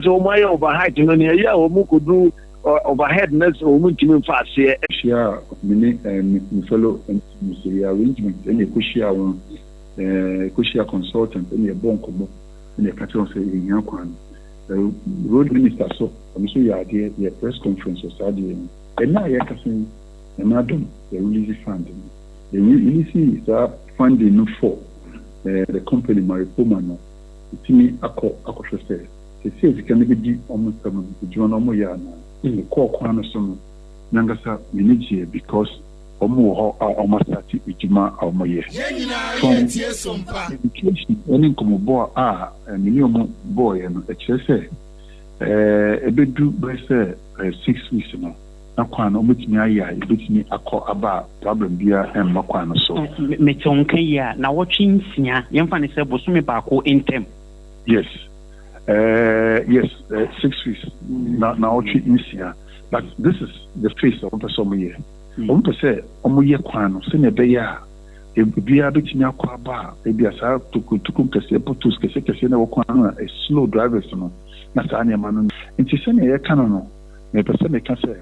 Sɛ wɔn ayɛ overheight no, nea ɛyɛ a wɔn kɔduru overhead no sɛ wɔn ntumi nfa aseɛ. Hyia a me ne me fellow MCs yɛ arrangement ɛna ɛkɔhyia wɔn, ɛkɔhyia consultant ɛna yɛbɔ nkɔmmɔ ɛna yɛka kyerɛ wɔn sɛ yɛhia kwan no. Road minister so, ɔno nso yɛ adeɛ, yɛ press conference wɔ saa adeɛ no. Ɛna a yɛkasa yi, Nyame adom, yɛ release fund no. Yɛ release saa funding no for the company Maripoma no, ɛtumi akɔ akɔhwɛ sɛ sɛsɛ sika no bɛdi ɔmo nsɛm no, adwuma no ɔmo yɛ anaa. Mekɔɔ kwan no so no, nankasa m'ani gyeɛ because ɔmo wɔ hɔ a ɔmo asate adwuma a ɔmo yɛ. From education ɛne nkɔmmɔbɔ a me ne ɔmo bɔɔyɛ no, ɛkyerɛ sɛ ɛbɛdu bɛyɛ sɛ 6 weeks no na kwan no ɔmɛtumi ayɛ a yɛbɛtumi akɔ aba a problem biara ɛmma kwan no so. Mete wo nka yi a, na wɔtwe 6, yɛmfa ne sɛ bosome 1 ntɛm? Yes, 6 weeks na ɔtwe 6, but this is the phase a wɔn pɛ sɛ wɔn yɛ. Wɔn pɛ sɛ wɔn yɛ kwan no sɛnea ɛbɛyɛ a ebiara bɛtumi akɔ aba a ebi a saa tukutuku kɛseɛ, potholes kɛseɛ kɛseɛ na ɛwɔ kwan no a slow drivers no na saa nneɛma no. Nti sɛnea yɛka no, mepɛ sɛ meka sɛ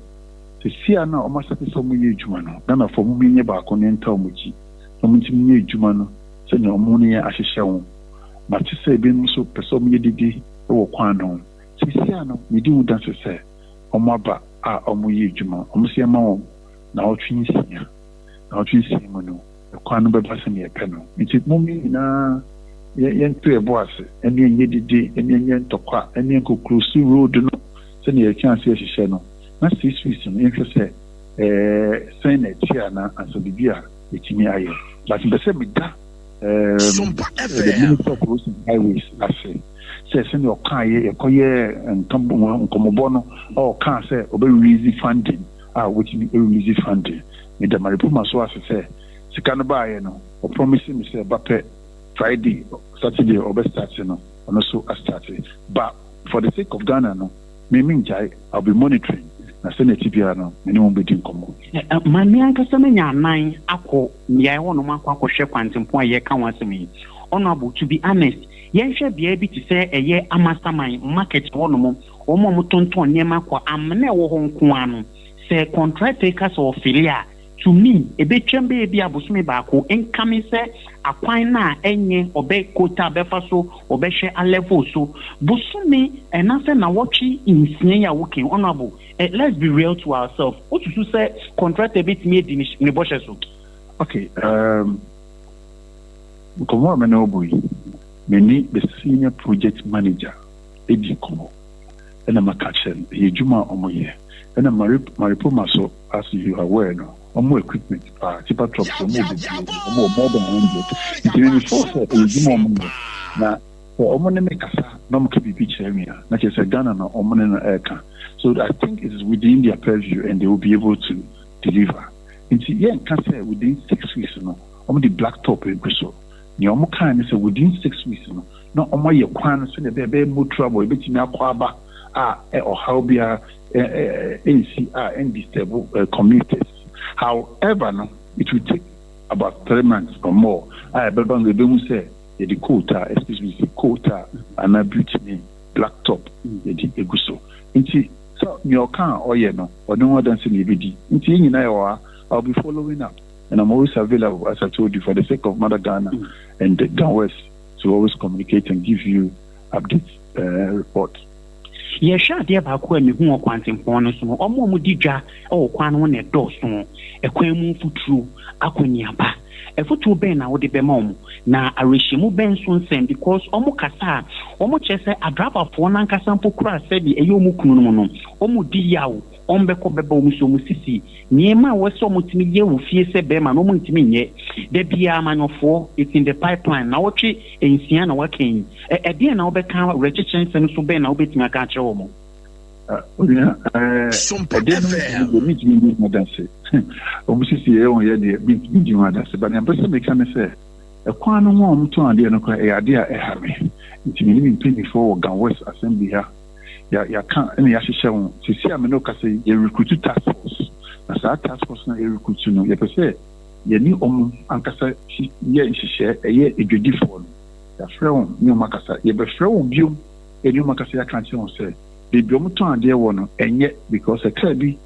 sesia no a wɔn asate sɛ wɔn yɛ adwuma no, Ghanafoɔ mo nyɛ baako ne nta wɔn akyi na wɔn ntumi nyɛ adwuma no sɛnea wɔn ne yɛ ahyehyɛ wɔn. Mate sɛ ebinom nso pɛ sɛ wɔn yɛ didi wɔ kwan no ho. Sesia no, medi ho danse sɛ wɔn aba a wɔn yɛ adwuma. Wɔn sɛ ɛma wɔn na ɔtwe 6, na ɔtwe 6 mu no, kwan no bɛba sɛnea yɛpɛ no. Nti mo nyinaa yɛnto yɛbɔ ase ɛne ɛnyɛ didi, ɛne ɛnyɛ ntɔkwa, ɛne nkokorosi road no sɛnea yɛka ase yɛhyehyɛ no. Na 6 weeks no, yɛnhwɛ sɛ sɛn na ɛte ana ansa biribi a yɛtumi ayɛ. But mpɛ sɛ meda the Minister of Roads and Highways ase sɛ sɛnea ɔkaa yɛ yɛkɔyɛ nkɔmmɔbɔ no a, ɔkaa sɛ ɔbɛ release funding a wɔtumi release funding. Meda Maripoma so ase sɛ sika no baayɛ no, ɔpromise me sɛ ba pɛ Friday, Saturday ɔbɛ start no, ɔno so astart. But for the sake of Ghana no, me ngyae, I'll be monitoring na sɛnea ɛti biara no, me ne wɔn bɛdi nkɔmmɔ. Maame ankasa no nya anan akɔ mmeaeɛ hɔnom akɔ akɔhwɛ kwantempɔn a yɛka ho asɛm yi. Honorable, to be honest, yɛnhwɛ beaeɛ bi te sɛ ɛyɛ Amasaman market hɔnom, wɔn a wɔtontɔn nneɛma kɔ amena ɛwɔ hɔ nko ara no, sɛ contractor ka sɛ ɔfill a, to me ebetwam bɛyɛ bi abosome 1 nkame sɛ akwan no a ɛnyɛ ɔbɛ kota bɛfa so ɔbɛhwɛ alevel so bosome ɛna sɛ nawɔtwe 6 yi a woken. Honorable, let's be real to ourselves, wosusu sɛ contractor bɛtumi adi ne bɔhyɛ so? Okay, nkɔmmɔ a mene wobɔ yi, mene the senior project manager ɛdi nkɔmmɔ ɛna maka kyerɛ no ɛyɛ adwuma a ɔmoyɛ. Ɛna Maripoma so, as you are aware no, ɔmo equipment paa, tipper trucks ɔmo wɔ bebree, ɔmo wɔ more than 100. Nti me before sɛ ɛyɛ adwuma a ɔmo yɛ na sɛ ɔmo ne me kasa na ɔmo ka biribi kyerɛ me a, na kyerɛ sɛ Ghana na ɔmo ne no ɛɛka. So I think it is within their purview and they will be able to deliver. Nti yɛnka sɛ within 6 weeks no ɔmo de black top egu so. Nea ɔmo kaa ne sɛ within 6 weeks no na ɔmo ayɛ kwan no sɛdeɛ ɛbɛyɛ ɛbɛyɛ motorable, ebɛtumi akɔ aba a ɔhaw biara ɛ ɛ ɛnsi a ɛndisturb commuters. However no, it will take about 3 months or more a ɛbɛba no ebehu sɛ yɛde coal tar, excuse me, coal tar anaa bitumen black top yɛde egu so. Nti sɛ nea ɔka a ɔyɛ no, ɔne ho adanse na ebedi. Nti yɛn nyinaa yɛ wɔ ha. I will be following up and I'm always available, as I told you, for the sake of Mother Ghana and the Ga West, to always communicate and give you updates, report. Yɛhwɛ adeɛ baako a mehu wɔ kwantempɔn no so no, ɔmo a ɔmo dwa wɔ kwan no ho na ɛdɔɔso. Ɛkwan mu mfuturo akɔneaba, ɛfotuo bɛn na wode bɛma ɔmo na awerɛhyɛmu bɛn so nsɛm? Because ɔmo kasa a, ɔmo kyerɛ sɛ adrabafoɔ no ankasa mpo kora sɛbi ɛyɛ ɔmo kunu no mu no, ɔmo di yaw, ɔmo bɛkɔ bɛba ɔmo so ɔmo sisi nneɛma a wɔsɛ ɔmo tumi yɛ wɔ fie sɛ bɛrima na ɔmo ntumi nyɛ da biara. Amanyɔfoɔ, it's in the pipeline na wɔtwe 6 na waka yi, ɛdeɛn na wobɛka? Awerɛkyekyerɛ nsɛm so bɛn na wobɛtumi aka akyerɛ wɔn? Onua, ɛdeɛ no deɛ mentumi di ho adanse. Ɔmo sisi yɛ wɔn yɛ deɛ mentumi di ho adanse, but nea mpɛ sɛ meka ne sɛ ɛkwan no ho a ɔmo tɔn adeɛ no koraa ɛyɛ adeɛ a ɛha me. Nti me ne me mpanyinfoɔ wɔ Ga West Assembly ha yɛaka ɛna yɛahyehyɛ wɔn. Sisi a me ne wo kasa yi, yɛ recruit task force, na saa task force na yɛ recruit no, yɛpɛ sɛ yɛne ɔmo ankasa yɛ nhyehyɛ. Ɛyɛ edwadifoɔ no, yɛafrɛ wɔn ne ɔmo akasa, yɛbɛfrɛ wɔn biom. Yɛne wɔn akasa yɛaka akyerɛ wɔn sɛ baabi a wɔtɔn adeɛ wɔ no ɛnyɛ because car bi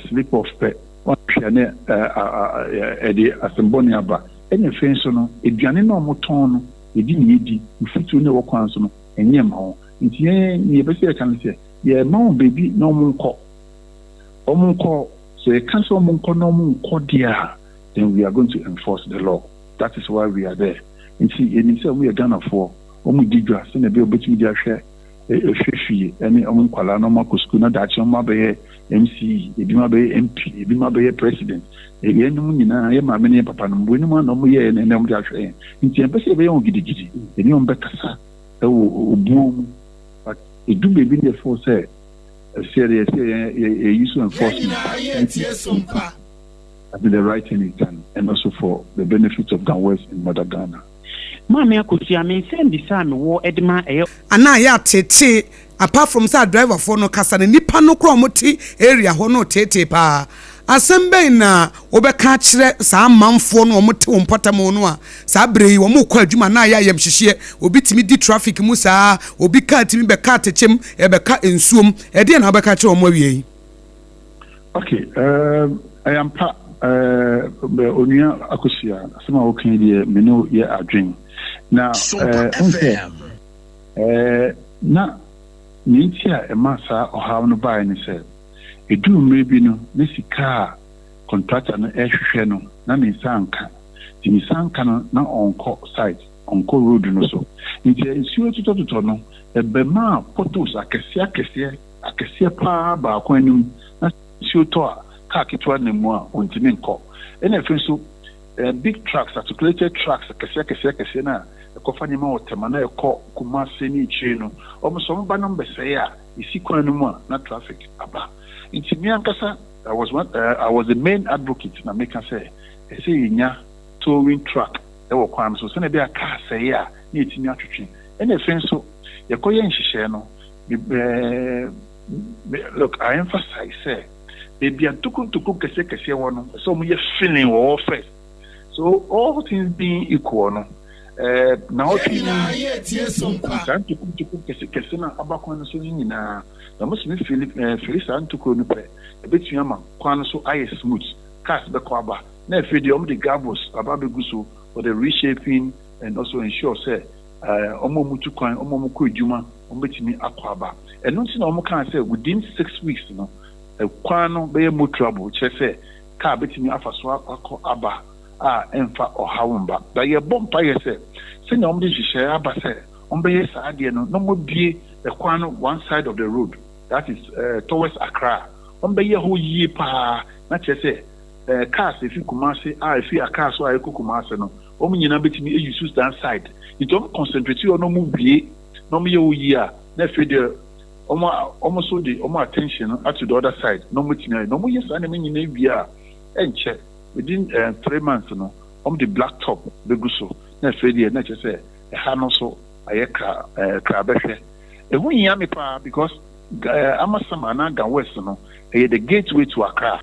slip off pɛ, wɔahwɛ ne ɛde asɛmbɔne aba. Ɛna afei nso no, aduane no a wɔtɔn no, yɛdi ne yɛdi mfuturo no a ɛwɔ kwan so no, ɛnyɛ ma wɔn. Nti yɛn yɛbɛ sɛ yɛka no sɛ yɛma wɔn baabi na wɔn nkɔ, wɔn nkɔ. Sɛ yɛka sɛ wɔn nkɔ na wɔn nkɔ deɛ a, then we are going to enforce the law. That is why we are there. Nti yɛnim sɛ wɔn yɛ Ghanafoɔ, wɔn di dwa sɛnea ɛbɛyɛ wɔbɛtumi de ahwɛ ehwɛ fie ɛne wɔn nkwadaa na wɔn akɔ sukuu na daakye wɔn abɛyɛ MCE, ebi mu abɛyɛ MP, ebi mu abɛyɛ president. Yɛn nyinaa, yɛ maame ne yɛ papa no wɔn anim a na wɔn yɛ yɛn na wɔn de ahwɛ yɛn. Nti yɛn pɛ sɛ yɛbɛyɛ wɔn gidigidi, yɛne wɔn bɛkasa ɛwɔ obuo mu, but edu beebi ne yɛfo sɛ ɛsɛ yɛ yɛ yɛ yɛ so enforcement. I think the right thing is done, and also for the benefit of Ga West and Mother Ghana. Maame Akosua, me nsɛm bisa a mewɔ de ma ɛyɛ Anaa yɛ atete, apart from sɛ driverfoɔ no kasa no, nipa no koraa a wɔte area hɔ no tetee paa. Asɛm bɛn na wobɛka akyerɛ saa amanfoɔ no a wɔte wɔn mpɔtam no a saa bere yi wɔn kɔ adwuma na ayɛ ayamhyehyeɛ, obi tumi di traffic mu saa, obi kaa tumi bɛka atɛkyɛm, ɛbɛka nsuom? Ɛdeɛ na wobɛka kyerɛ wɔn awie yi? Okay, ɛyɛ ampa, onua Akosua, asɛm a woka yi deɛ, me ne yɛ adwen na sɛ na ne nti a ɛma saa ɔhaw no baeɛ ne sɛ ɛduru mmerɛ bi no ne sika a contractor no ɛrehwehwɛ no na ne nsa nka. Nti ne nsa nka no na ɔnkɔ site, ɔnkɔ road no so. Nti nsuo totɔtotɔ no ɛbɛma potholes akɛseɛ akɛseɛ akɛseɛ paa baako anim, na nsuo tɔ a, kaa ketewa nam mu a, ɔntumi nkɔ. Ɛna afei nso big trucks, articulated trucks akɛseɛ akɛseɛ akɛseɛ no a ɛkɔfa nneɛma wɔ Tɛma na ɛkɔ Kumase ne akyire no, wɔn nso wɔn ba no mbɛsɛe a esi kwan no mu a, na traffic aba. Nti me ankasa I was the main advocate na meka sɛ ɛsɛ yɛnya towing truck ɛwɔ kwan no so sɛnea ɛbɛyɛ a kaa sɛe a, na yɛtumi atwetwe. Ɛna afei nso yɛkɔyɛ nhyehyɛe no, look, I emphasize sɛ baabi a ntokuro ntokuro kɛseɛ kɛseɛ wɔ no, ɛsɛ wɔn yɛ filling wɔ hɔ first. So all things being equal no, na ɔtwe saa ntokuro ntokuro kɛse kɛse no a aba kwan no so no nyinaa na mo sɛ fill fill saa ntokuro no pɛ, ebetumi ama kwan no so ayɛ smooth, cars bɛkɔ aba. Na afei deɛ, wɔn de gravels aba abɛgu so for the reshaping and also ensure sɛ wɔn a wɔtu kwan, wɔn a wɔkɔ adwuma, wɔn bɛtumi akɔ aba. Ɛno nti na wɔn kaa sɛ within 6 weeks no, kwan no bɛyɛ motorable, kyerɛ sɛ car bɛtumi afa so akɔ aba a ɛmfa ɔhaw mba. Na yɛbɔ mpaeɛ sɛ sɛnea wɔn de nhyehyɛeɛ aba sɛ wɔn bɛyɛ saa adeɛ no na wɔn abue ɛkwan no one side of the road, that is towards Accra, wɔn bɛyɛ hɔ yie paa, na kyerɛ sɛ cars efi Kumase a efi Accra so a ɛkɔ Kumase no, wɔn nyinaa bɛtumi ayi so that side. Nti wɔn concentrate hɔ na wɔn wie na wɔn yɛ hɔ yie a, na afei deɛ wɔn nso de wɔn attention no ato the other side na wɔn atumi ayɛ. Na wɔn yɛ saa nneɛma nyinaa wie a, ɛnkyɛ within 3 months no, wɔn de black top bɛgu so, na afei deɛ na kyerɛ sɛ ɛha no nso ayɛ kra kra bɛhwɛ. Ɛho hia me paa because Amasaman anaa Ga West no ɛyɛ the gateway to Accra.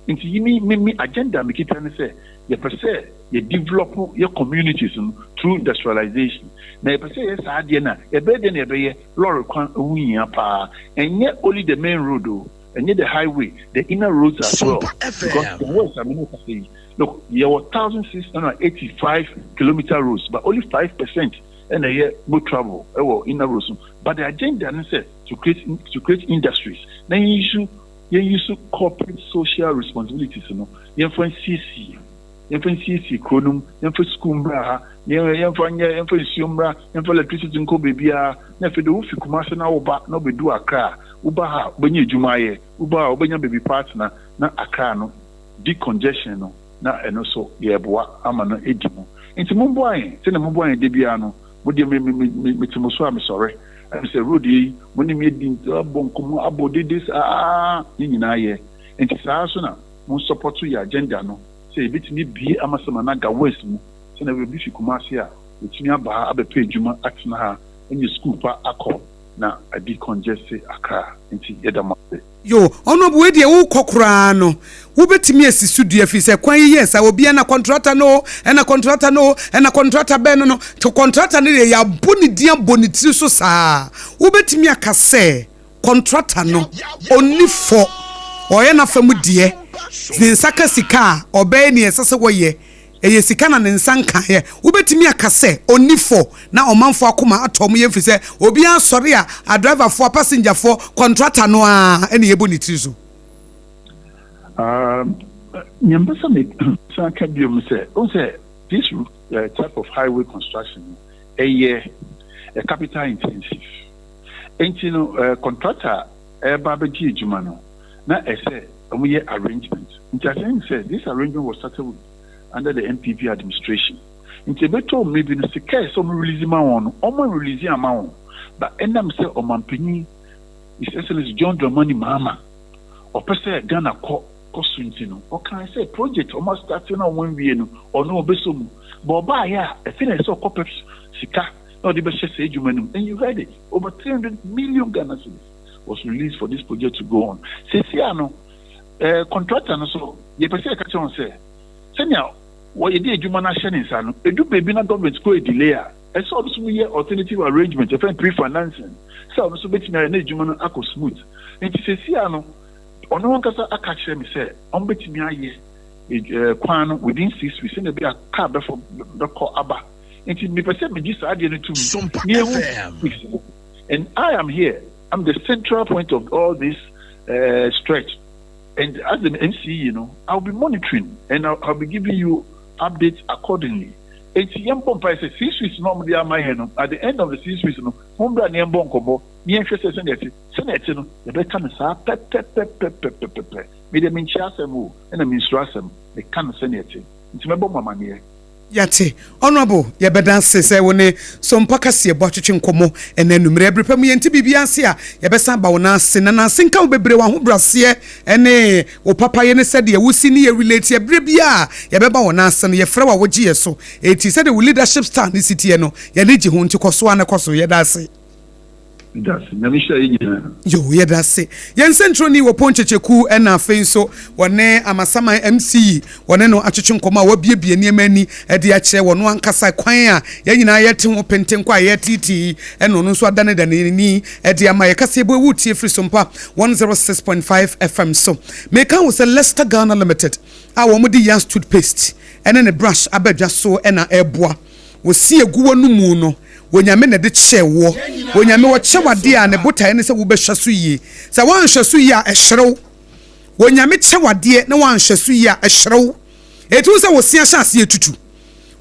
Nti yi me agenda mi kita ne sɛ yɛpɛ sɛ yɛ develop yɛ communities no through industrialization, na yɛpɛ sɛ yɛ saa adeɛ na yɛbɛyɛ deɛ na yɛbɛyɛ lɔre kwan. Ɛho hia paa. Ɛnyɛ only the main road o, ɛnyɛ the highway, the inner roads as well, because the west amene kasa yi, look, yɛwɔ 1685 kilometre roads, but only 5% ɛna ɛyɛ motorable ɛwɔ inner roads no. But the agenda ne sɛ to create industries na yɛn use corporate social responsibilities no, yɛmfa nsiesie kuro no mu, yɛmfa sukuu mbra ha, yɛmfa nyɛ, yɛmfa nsuo mbra, yɛmfa electricity nkɔ beebiara. Na afei de wofi Kumase na woba na wobɛdu Accra a, woba ha wobɛnya adwuma ayɛ, woba ha wobɛnya baabi pa atena, na Accra no decongestion no na ɛno so yɛboa ama no edi mu. Nti momboa yɛn sɛnea momboa yɛn da biara no. Mo deɛ, me me me mete mo so a mesɔre ɛmi sɛ road yi mo ne mi adi abɔ nkɔmɔ abɔ dede saa ne nyinaa yɛ. Nti saa so na mo support yɛ agenda no sɛ yɛbɛtumi bie Amasaman na Ga West mu sɛnea obi fi Kumase a wɔtumi aba ha abɛpɛ adwuma atena ha, anya sukuu pa akɔ, na decongest Accra. Nti yɛda mo ase. Yo, Honourable, wei deɛ wokɔ koraa no, wobɛtumi asi so dua firi sɛ kwan yi yɛ saa, obiara na kɔntrata no o, ɛna kɔntrata no o, ɛna kɔntrata bɛn no no, nti kɔntrata no deɛ yɛabɔ ne din abɔ ne tiri so saa. Wobɛtumi aka sɛ kɔntrata no, ɔnni fɔ, ɔyɛ n'afa mu deɛ, ne nsa ka sika a, ɔbɛyɛ deɛ ɛsɛ sɛ wɔyɛ. Ɛyɛ sika na ne nsa nkaeɛ. Wobɛtumi aka sɛ ɔnni fɔ na ɔmanfoɔ akoma atɔ wɔn yam firi sɛ obiara sɔre a, adriverfoɔ, apasengyafoɔ, kɔntrata no ara na yɛbɔ ne tiri so. Nea mepɛ sɛ mesan ka bio ne sɛ, wohu sɛ this type of highway construction no, ɛyɛ capital intensive. Enti no, contractor a ɛreba abɛgye adwuma no, na ɛsɛ wɔyɛ arrangement. Nti I think sɛ this arrangement was started with under the NPP administration. Nti ɛbɛtɔ mmere bi no, sika a ɛsɛ sɛ wɔn release ma wɔn no, wɔn release amma wɔn. But ɛnam sɛ ɔmanpanyin His Excellency John Dramani Mahama ɔpɛ sɛ Ghana kɔ kɔ so nti no, ɔkae sɛ project a wɔn astarte na wɔn nwie no, ɔno ɔbɛsɔ mu. But ɔbaeɛ a, ɛfei na ɛsɛ sɛ ɔkɔpɛ sika na ɔde bɛhyɛ saa adwuma no mu. And you heard it, over 300 million Ghana cedis was released for this project to go on. Seesei ano, eh, contractor no so, yɛpɛ sɛ yɛka kyerɛ wɔn sɛ, sɛnea wɔyɛde adwuma no ahyɛ ne nsa no, ɛdu baabi na government kɔ delay a, ɛsɛ ɔno nso yɛ alternative arrangement, yɛfrɛ no pre-financing, sɛ ɔno nso bɛtumi ayɛ na adwuma no akɔ smooth. Nti seesei ano, ɔno ankasa aka kyerɛ me sɛ ɔmbɛtumi ayɛ kwan no within 6 weeks sɛnea ɛbɛyɛ a car bɛfɔ bɛkɔ aba. Nti mepɛ sɛ megye saa adeɛ no tom na yɛhu weeks no. And I am here, I'm the central point of all this stretch, and as the MCE, I will be monitoring and I'll be giving you updates accordingly. Enti yɛmbɔ mpaeɛ sɛ 6 weeks na ɔmode ama yɛn no, at the end of the 6 weeks no, mommra ne yɛmbɔ nkɔmmɔ ne yɛnhwɛ sɛ sɛnea ɛte no, yɛbɛka no saa pɛpɛpɛpɛpɛpɛ. Mede menkyia asɛm o, ɛna mensuro asɛm, meka no sɛnea ɛte, nti mɛbɔ mo amanneɛ. Yɛate, Honorable. Yɛbɛda ase sɛ wo ne Sompa kaseɛbɔ atwetwe nkɔmmɔ ɛnɛ anwummerɛ. Ɛberɛ pa mu yɛnte biribi ase a, yɛbɛsan aba wo nan ase. Na nanse nka wo bebree, w'ahobraseɛ ne wo papayɛ ne sɛdeɛ wosi ne yɛ relate. Ɛberɛ biara a yɛbɛba wo nan ase no, yɛfrɛ wo a wogye yɛ so. Enti sɛdeɛ wo leadership style ne si teɛ no, yɛne gye ho, nti kɔ so a na kɔ so. Yɛda ase. Dase, Nyame hyira yɛ nyinaa. Yo, yɛda ase. Yɛn nsɛntwerɛni wɔ Pɔn Kyekyeku, ɛna afei nso wɔne Amasaman MC, wɔne no atwetwe nkɔmmɔ a wabiebie nneɛma ani de akyerɛ wɔn ankasa kwan a yɛn nyinaa yɛte ho pentenkɔ a yɛteetee yi, ɛna ɔno nso adanedane n'ani de ama yɛ. Kaseɛbɔ ewu tie firi Sompa 106.5 FM so. Meka wo sɛ Leicester Ghana Limited a wɔn de Yas toothpaste ɛne ne brush aba dwa so ɛna ɛreboa wɔsi egu wɔn mu no. Onyame na de kyɛɛ woɔ. Onyame wɔkyɛ wadeɛ a, ne botaeɛ ne sɛ wobɛhwɛ so yie. Sɛ woanhwɛ so yie a, ɛhyerew. Onyame kyɛ wadeɛ na woanhwɛ so yie a, ɛhyerew. Ɛti wo sɛ wo se ahyɛ aseɛ tutu,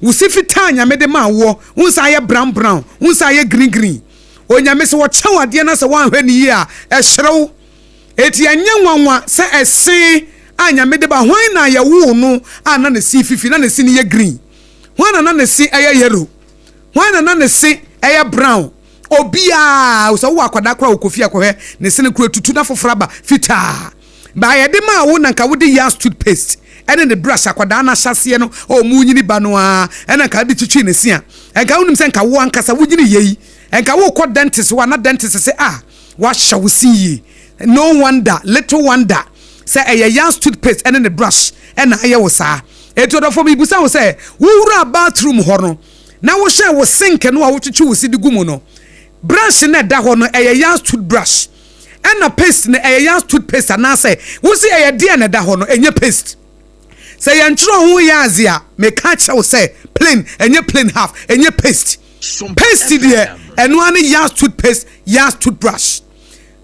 wo se fitaa Nyame de maa woɔ, wo nsa ayɛ brown brown, wo nsa ayɛ green green. Onyame sɛ wɔkyɛ wadeɛ na sɛ woanhwɛ ne yie a, ɛhyerew. Ɛti ɛnyɛ nwanwa sɛ ɛse a Nyame de ba. Hwan na yɛwoo no a na ne se fifi, na ne se no yɛ green? Hwan na na ne se ɛyɛ yellow? Hwan na na ne se ɛyɛ brown? Obiaa sɛ wowɔ akwadaa koraa wɔ kofi akɔhwɛ ne se no kura tutu na foforɔ aba fitaa. Baa yɛde maa wo na nka wode Yas toothpaste ɛne ne brush akwadaa no ahyɛseɛ no a ɔmu nyini ba no a, ɛna nka wode twitwi ne se a, ɛnka wonim sɛ nka wo ankasa wonyini yei, ɛnka wokɔ dentist hɔ a na dentist sɛ a wahyɛ wo se yie. No wonder, little wonder sɛ ɛyɛ Yas toothpaste ɛne ne brush ɛna ayɛ wo saa. Eti ɔdɔfo, mibisa wo sɛ, wowura bathroom hɔ no na wohyɛ wo sink no a wotwitwi wo se de gu mu no, brush no ɛda hɔ no, ɛyɛ Yas toothbrush ɛna paste no ɛyɛ Yas toothpaste, anaasɛ wosi ɛyɛ deɛ na ɛda hɔ no ɛnyɛ paste? Sɛ yɛntwerɛ ho Yas a, meka kyerɛ wo sɛ plain, ɛnyɛ plain half, ɛnyɛ paste. Paste deɛ, ɛno ara ne Yas toothpaste, Yas toothbrush.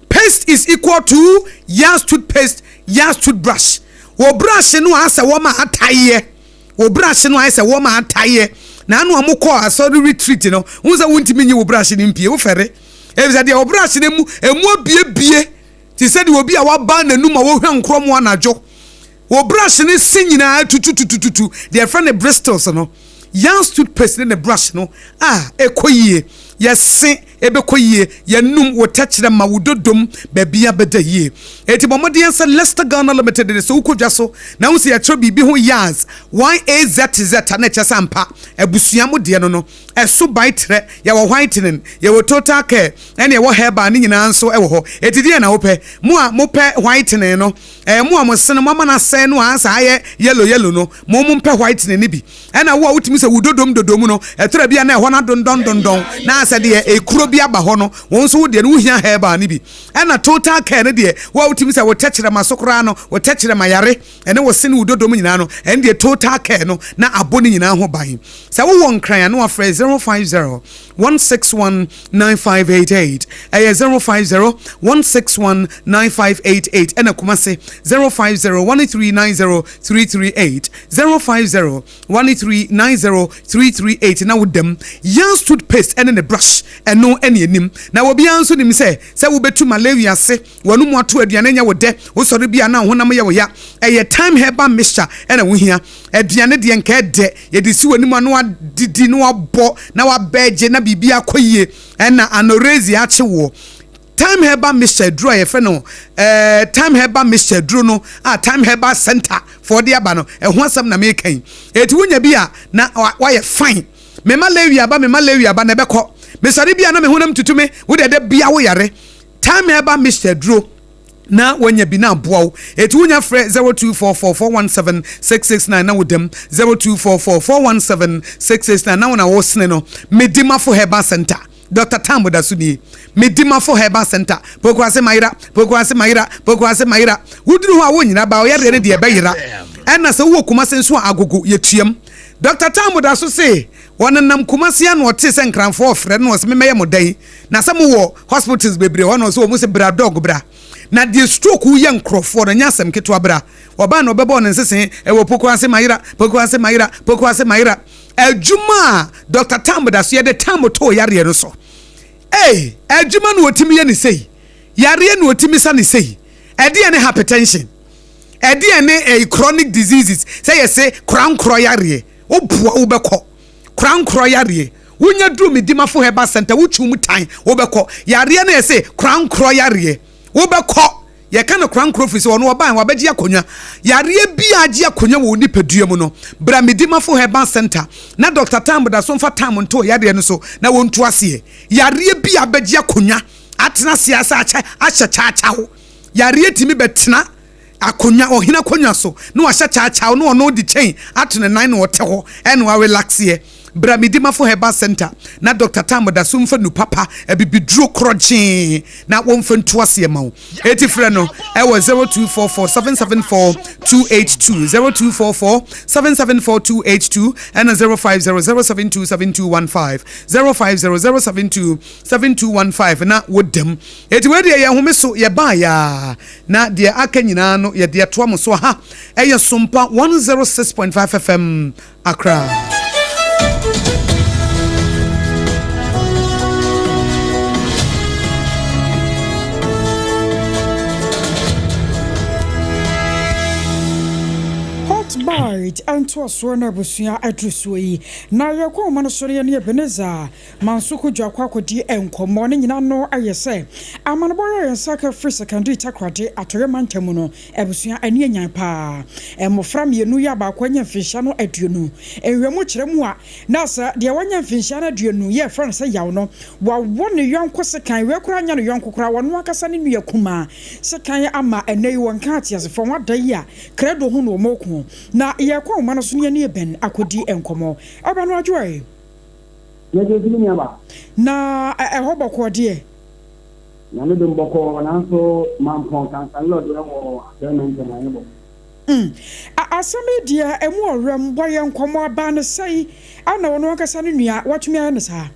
Paste is equal to Yas toothpaste, Yas toothbrush. Wɔ brush no a asɛ wɔn a ataeɛ, wɔ brush no ayɛ sɛ wɔn a ataeɛ na ano a mokɔ asɔre retreat no wɔn sɛ wɔntumi nyi wɔ brush no mpie, wofɛre efisɛ deɛ wɔ brush no mu emu abiebie te sɛ deɛ obi a waba n'anum a wɔhwɛ nkorɔ mu anadwo, wɔ brush no si nyinaa tututututu, deɛ ɛfrɛ no bristles no. Yas toothpaste ne ne brush no a ɛkɔ yie yɛse. ɛbɛkɔ yie, yɛnum wo tɛkyerɛma, wo dodom, baabiara bɛda yie. Enti bɔ mmɔden sɛ Leicester Ghana Limited de sɛ wokɔ dwa so na wohu sɛ yɛkyerɛ biribi ho Yaz, Y-A-Z-Z, a na ɛkyerɛ sɛ ampa abusua mo deɛ no no, ɛso bae trɛ, yɛwɔ whitening, yɛwɔ total care, ɛne ɛwɔ herbal ne nyinaa nso wɔ hɔ. Enti deɛn na wopɛ? Mo a mopɛ whitening no, ɛɛ mo a mo sene moama no asɛe no a ansa ayɛ yellow yellow no, mo mompɛ whitening no bi. Ɛna wo a wotumi sɛ wo dodom dodom no, ɛtɔrɔ bi a na ɛhɔ no adondɔn dondɔn, na asɛ deɛ ekuro bi aba hɔ no, wo nso wo deɛ no wohia herbal no bi. Ɛna total care no deɛ, wo a wotumi sɛ wo tɛkyerɛma so koraa no, wo tɛkyerɛma yare, ɛne wo se ne wo dodom nyinaa no, ɛno deɛ total care no na abɔ ne nyinaa ho ban. Sɛ wowɔ Nkran a na wafrɛ 050 161 9588, ɛyɛ 050 161 9588, ɛna Kumasi 050 1390 338, 050 1390 338 na woda mu. Yans toothpaste ɛne ne brush, ɛno ɛne anim. Na obiara nso nim sɛ, sɛ wobɛtu malaria ase, w'anomu ato aduane nyɛ wo dɛ, wosɔre bi a na wo honam yɛ wo ya, ɛyɛ Thyme Herbal Mixture ɛna wohia. Aduane deɛ nka ɛdɛ, yɛde si w'anim a na wadidi na wabɔ na wabɛgye na biribi akɔ yie, ɛna anorexia akye woɔ. Thyme Herbal Mixture aduro a yɛfrɛ no eh, Thyme Herbal Mixture aduro no a Thyme Herbal Center foɔ de aba no, ɛho asɛm na meka yi. Eti wonya bi a na wayɛ fine. Mema Lewi aba, mema Lewi aba na ɛbɛkɔ. Mesɔre bi a na me honam tutu me, wo deɛ da bia wo yare. Thyme Herbal Mixture aduro na wanya bi na aboa wo. Eti wonya frɛ 0244 417 669 na wodam 0244 417 669 na wo na wosene no. Medimafo Herbal Center. Doctor Tam da so nie. Medimafo Herbal Center, Pokuase Mayera, Pokuase Mayera, Pokuase Mayera. Woduru hɔ a wonyera ba ɔyareɛ no deɛ ɛbɛyera. Ɛna sɛ wowɔ Kumase nso a agogo yɛtuam. Doctor Tam da so se wɔnenam Kumase a na ɔtee sɛ Nkranfoɔ ɔfrɛ no na ɔse memmɛyɛ mo dɛn na sɛ mowɔ hospitals bebree hɔ na ɔse wɔn se bra dɔg bra. Na deɛ stroke yɛ nkorɔfoɔ no ɛnyɛ asɛm ketewa bra. Ɔbaa na ɔbɛbɔɔ ne nsese ɛwɔ Pokuase Mayera, Pokuase Mayera, Pokuase Mayera. Adwuma a Doctor Tam da so yɛ de Tam too yareɛ no so. Ei, adwuma na ɔtumi yɛ ne sei. Yareɛ na ɔtumi sa ne sei. Ɛdeɛn ne hypertension? Ɛdeɛn ne eh, chronic diseases? Sɛ yɛse korankorɔ yareɛ, woboa wobɛkɔ. Korankorɔ yareɛ, wonya duru Medimafo Herbal Center, wotwi mu tan, wobɛkɔ. Yareɛ no yɛse korankorɔ yareɛ, wobɛkɔ. Yɛka no korankorɔ firi sɛ ɔno ɔbae wabɛgye akonnwa. Yareɛ biara agye akonnwa wɔ wo nipadua mu no, bra Medimafo Herbal Centre na Dɔkta Tam da so mfa tam nto yareɛ no so na wɔntu aseɛ. Yareɛ bi a abɛgye akonnwa atena ase asa akyɛ ahyɛ kyaakyaw. Yareɛ tumi bɛtena akonnwa, ɔhene akonnwa so na wahyɛ kyaakyaw na ɔno de kyɛn ato ne nan na ɔte hɔ ɛna warelaxeɛ. Bra Medimafo Herbal Centre na Dɔkta Tam da so mfa nu papa, abibiduro korɔgyee na wɔmfa ntu aseɛ ma wo. Eti frɛ no ɛwɔ 0244 774 282, 0244 774 282 ɛna 050 072 7215, 050 072 7215 na wodam. Eti wei deɛ yɛn home so yɛbaa yaa na deɛ aka nyinaa no yɛde atoa mo so. Aha ɛyɛ Sompa 106.5 FM. Accra. Hot Bite ntoasoɔ na abusua aduru soɔ yi. Na yɛkɔ nwoma no so no yɛne Ebenezer Manso Kojo akɔ akɔdi nkɔmmɔ. Ne nyinaa no yɛ sɛ amanebɔ yɛ yɛn nsa ka firi Sekandiri Takoradi Atɔeɛ Mantam mu no Abusua ani anyan paa. Mmofra mmienu yi a baako anya mfinhyia no aduonu. Nhwɛmu kyerɛ mu a, na sɛ deɛ wanya mfinhyia no aduonu yi a yɛfrɛ no sɛ Yaw no, wawɔ ne yɔnko sekan, wei koraa nyɛ ne yɔnko koraa, ɔno ankasa ne nua kumaa sekan ama ɛnnɛ yi wɔnka ateasefoɔ ho ada yi a krado ho na wɔreko. Na yɛrekɔ nwoma no so na yɛne Eben akɔdi nkɔmmɔ. Eben Adwoa. Yɛgye di me nuabaa. Na ɛhɔ bɔkɔɔ deɛ? Nyame dom bɔkɔɔ nanso Mampɔn Kansanlɔ deɛ wɔ Atɔe Mantam anyɛ bɔkɔɔ. Mm. A asɛm yi deɛ ɛmu ɔwerɛm, bɔ yɛn nkɔmmɔ, abaa no sɛi a na ɔno ankasa ne nua watumi ayɛ no saa?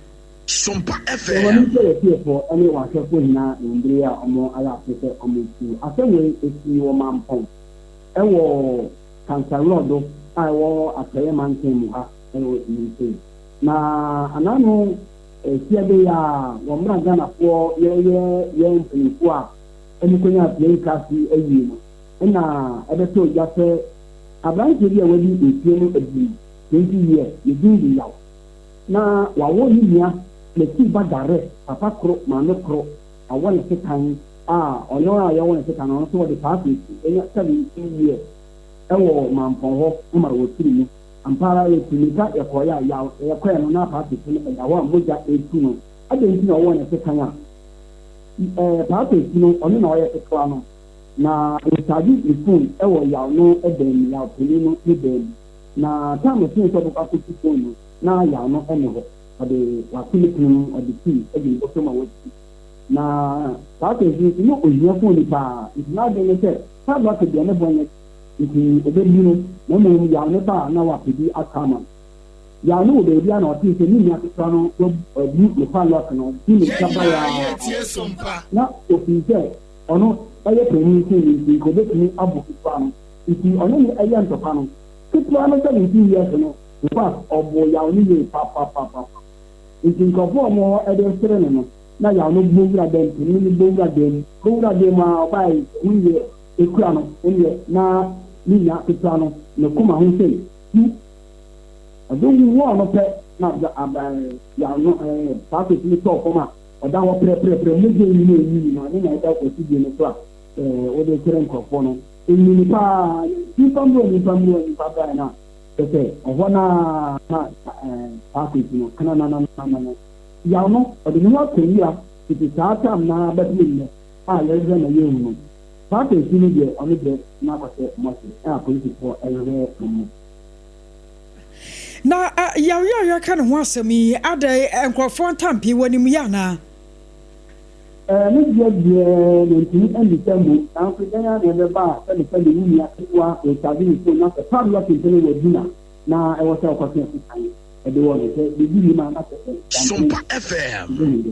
Sompa Sɛ FM. w'ani sɔ w'atiefoɔ ne w'ahwɛfoɔ nyinaa anwummere yi a wɔayɛ aso sɛ wɔretie asɛm wei, ɛsii wɔ Mampɔn wɔ Kansanlɔdo a ɛwɔ Atɔeɛ Mantam mu ha wɔ USA. Na anano Fiada yi a wɔ mmerɛ a Ghanafoɔ yɛreyɛ yɛn mpaninfoɔ a wɔn kɔnyaa plane crash yi awie no na ɛbɛtɔɔ dwa sɛ abranteɛ bi a wadi mfeɛ no aduonu, 20 years, ne din de Yaw na wawɔ ne nua. N'akyi ba direct, papa koro, maame koro, awɔ ne sekan a ɔno a yɛwɔ ne sekan no, ɔno nso wɔde paase akyi anya 17 years ɛwɔ Mampɔn hɔ ma wɔfiri mu. Ampa ara yɛtu mmirika yɛkɔeɛ a, yaw, yɛkɔeɛ no na paase akyi no ɛda hɔ a mogya retu no. Adɛn nti na ɔwɔ ne sekan a? Ɛɛ, paase akyi no, ɔno na ɔyɛ ketewa no, na ɔrecharge ne phone ɛwɔ yaw no dan mu, yaw panin no ne dan mu. Na time ɛsee sɛ ɔbɛkɔ akɔtu phone no, na yaw no nni hɔ. Ɔde wato ne pono mu, ɔde key agu ne bɔtɔ mu a wasi. Na saa afei nso na ohia fon paa, nti n'adwene ne sɛ padlock deɛ ne bɔ nyɛ den, nti ɔbɛbu no, na mmom yaw ne ba a na wapɛ bi atɔ ama no. Yaw no wɔ baabi a na ɔtee sɛ ne nua ketewa no wabu ne padlock no, ɔde mmirika baeɛ ara na ofii sɛ ɔno yɛ panin sen no nti nka ɔbɛtumi abo ketewa no, nti ɔne no yɛ ntɔkwa no. Ketewa no 17 years no, In fact, ɔbɔɔ yaw no yie papapapapa. Nti nkurɔfoɔ a wɔwɔ hɔ de resere no no, na yaw no bɔ wura dɛm, panin no bɔ wura dɛm, bɔ wura dɛm ara ɔbaeɛ yi, ɔhunu deɛ ɛkura no, ɛnneɛ na ne nua ketewa no, ne koma ho sɛ tu. Ɔde wowɔɔ no pɛ na ab ab yaw no ɛɛ saa kwesi no tɔɔ fam a ɔda hɔ prɛprɛprɛ, mogya nyina ɛnyini no, ɛno na ɛda afidie no so a ɛɛ wode kyerɛ nkurɔfoɔ no. Ɛnyini paa, nipa mmerɛ nipa mmerɛ nipa baeɛ no a, Kyerɛ sɛ, ɛhɔ no ara na saa kwesi no, kananananana, yaw no, ɔde ne ho akɔ nwura fiti saa tam no ara bɛpem nnɛ a yɛrehwehwɛ na yɛnhu no. Saa kwesi no deɛ, ɔno deɛ na akɔhyɛ mɔhye a polisifoɔ rehwehwɛ no mu. Na yaw yi a yɛreka ne ho asɛm yi, adɛn, nkurɔfoɔ ntampee wɔ ne mu yɛ anaa? Ɛɛ, me deɛ deɛ mentumi mmisa mmu, nanso dɛn ara na ɛbɛba a sɛ mepɛ me wo nua ketewa recharge ne phone na sɛ padlock mpo no wɔ dina na ɛwɔ sɛ ɔkɔtwe ɛsekan de wɔ no sɛ biribi nnim a na sɛ Sompa FM. ɛbɛhu dɛ.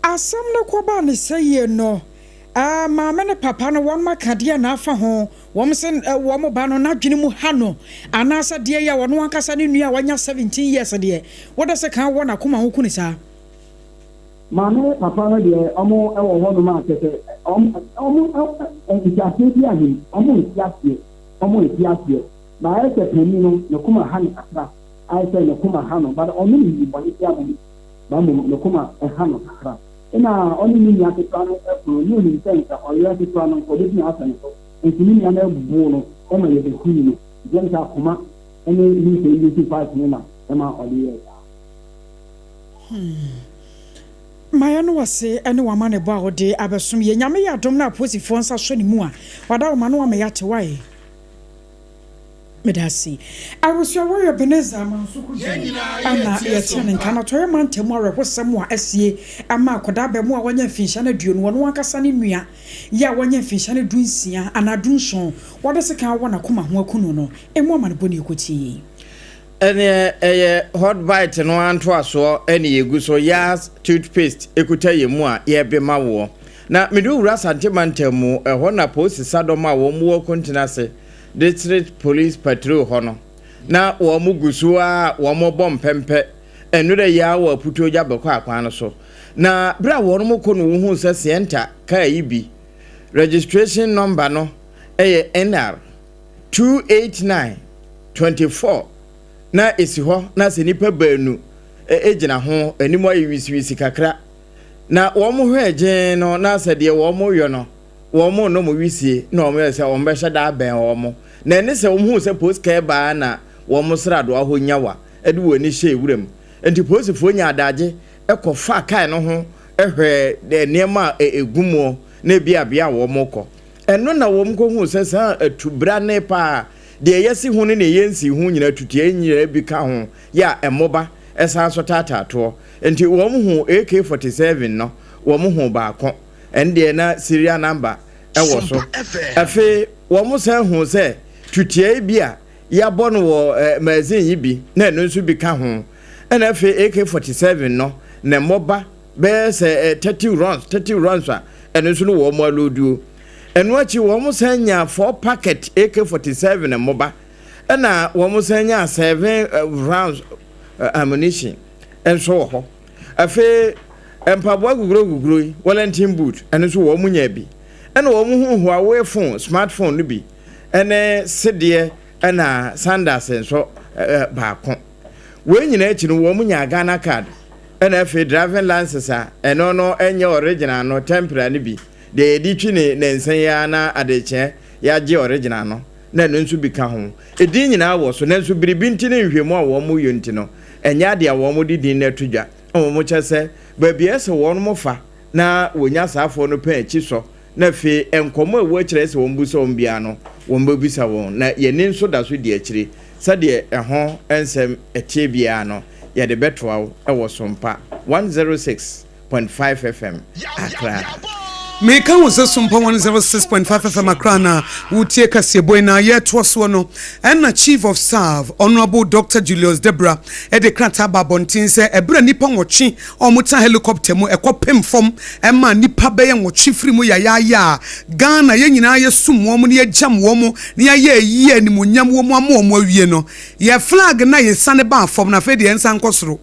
Asɛm no kɔbaa ne sɛ yie no, ɛɛ, maame ne papa no wɔn aka deɛ na afa ho. Wɔn se wɔn ba no n'adwene mu ha no anaasɛ deɛ yɛ a ɔno ankasa ne nua a wanya 17 years deɛ wode sekan wɔ n'akoma ho ku no saa. Maame ne papa no deɛ ɔmo wɔ hɔ nom a kyɛsɛ ɔmo ɔmo nteaseɛ bi ahem ɔmo nte aseɛ ɔmo nte aseɛ but ayɛ sɛ panin no ne koma ha no kakra ayɛ sɛ ne koma ha no but ɔnom nni bɔne biara mmom but mmom ne koma ha no kakra ɛna ɔne ne nua ketewa no ɛkono ne onim sɛ nka ɔyere ketewa no nka ɔbɛtumi asɛ ne so Nti ne nua no boo no ma yɛbɛhuu no. Nti ɛm sɛ akoma ne ne nsɛm bi si fight no na ɛma ɔde yɛɛ saa. Hmm. Mayɛ no wase ne w'amanebɔ a wode abɛsom yɛ. Nyame yɛ adom na apolisifoɔ nsa sɔ ne mu a, wada wo ma no ama yɛate wae. Meda ase. Abusua wɔ Ebenezer Amanso Kudzi na yɛtse ne nka no. Atɔeɛ mantam awerɛhosɛm a asie ama akwadaa abaamua a wanya mfinhyia no aduonu, ɔno ankasa ne nua yi a wanya mfinhyia no dunsia anaa dunson, wɔde sekan awɔ n'akoma ho aku no no, emu amanebɔ na yɛkɔtiee. Ɛneɛ ɛyɛ hot bite no ara ntoasoɔ ɛne yɛgu so Yaz toothpaste ɛkuta yɛn mu a yɛrebema woɔ. Na mede wo wura Asante mantam mu, ɛhɔ na polisi sadɔm a wɔn wɔ Kontene ase District Police Patrol hɔ no, na wɔn gu so ara a wɔrebɔ mpɛmpɛ nnora yi ara wɔ Aputuogya Bɛkɔ akwan no so. Na berɛ a wɔn rekɔ no wɔhuu sɛ Sienta kaa yi bi registration number no yɛ NR 289 24 na ɛsi hɔ na sɛ nnipa baanu gyina ho, anim ayɛ wisiwisi kakra. Na wɔn hwɛɛ gyee no na sɛ deɛ wɔn reyɔ no wɔn nom wisie na wɔn yɛ sɛ wɔn bɛhyɛ da abɛn wɔn. Na ɛne sɛ wɔn huu sɛ polisi kaa baa na wɔn sradoa hɔ nyawa de wɔn ani hyɛɛ wuram. Enti polisifoɔ nyaa adagye kɔ faa kaa no ho hwɛɛ nneɛma a ɛgu muɔ na ebi a bea a wɔn rekɔ. Ɛno na wɔn kɔ huu sɛ saa atubrane paa deɛ yɛasi ho ne deɛ yɛnsii ho nyinaa tutuayi nyinaa bi ka ho yɛ a mmoba san so taataa toɔ. Enti wɔn huu AK-47 no wɔn huu baako. Ɛndeɛ na serial number wɔ so. Afei wɔn san huu sɛ tutiae bi a yɛabɔ no wɔ magazine yi bi na ɛno nso bi ka ho. Ɛna afei AK-47 no ne mmɔba bɛyɛ sɛ 30 rounds, 30 rounds a ɛno nso no wɔn alooduo. Ɛno akyi wɔn san nyaa 4 packet AK-47 mmoba ɛna wɔn san nyaa 7 rounds ammunition nso wɔ hɔ. Afei mpaboa guguro-guguro yi, Wellington boot, ɛno nso wɔn nyaa bi. Ɛna wɔn huu Huawei phone, smartphone no bi, ɛne sedeɛ ɛna sandals nso baako. Wei nyinaa akyi no wɔn nyaa Ghana card ɛna afei driving license a ɛno no ɛnyɛ original no, temporary no bi, deɛ yɛde twi ne nansa yi ara na adekyeɛ yɛagye original no na ɛno nso bi ka ho. Edin nyinaa wɔ so nanso biribi nti ne nhwɛmu a wɔn yɔ nti no ɛnyɛ adeɛ a wɔn de din no ato dwa. Mmom kyerɛ sɛ baabi a ɛsɛ wɔn fa na wɔnya saa afoɔ no pɛn akyi sɔ na afei nkɔmmɔ a ɛwɔ akyire a ɛsɛ sɛ wɔbisa wɔn biara no, wɔbɛbisa wɔn, na yɛn ani nso da so di akyire. Sɛdeɛ ɛho nsɛm teɛ biara no, yɛde bɛtoa wo wɔ Sompa 106.5 FM, Accra. Meka wo sɛ Sompa 106.5 FM Accra na wotie kaseɛbɔ yi na yɛtoa soɔ no ɛna Chief of Staff Honourable Doctor Julius Debra de krataa ba abɔnten sɛ ɛberɛ a nnipa nwɔtwe a wɔtena helicopter mu kɔpem fam maa nnipa bɛyɛ nwɔtwe firi mu yayaaya a Ghana yɛn nyinaa yɛsum wɔn na yɛgyam wɔn na yɛayɛ ayie a animuonyam wɔ mu ama wɔn awie no, yɛn flag no a yɛsiane baa fam no afei deɛ yɛnsan nkɔ soro.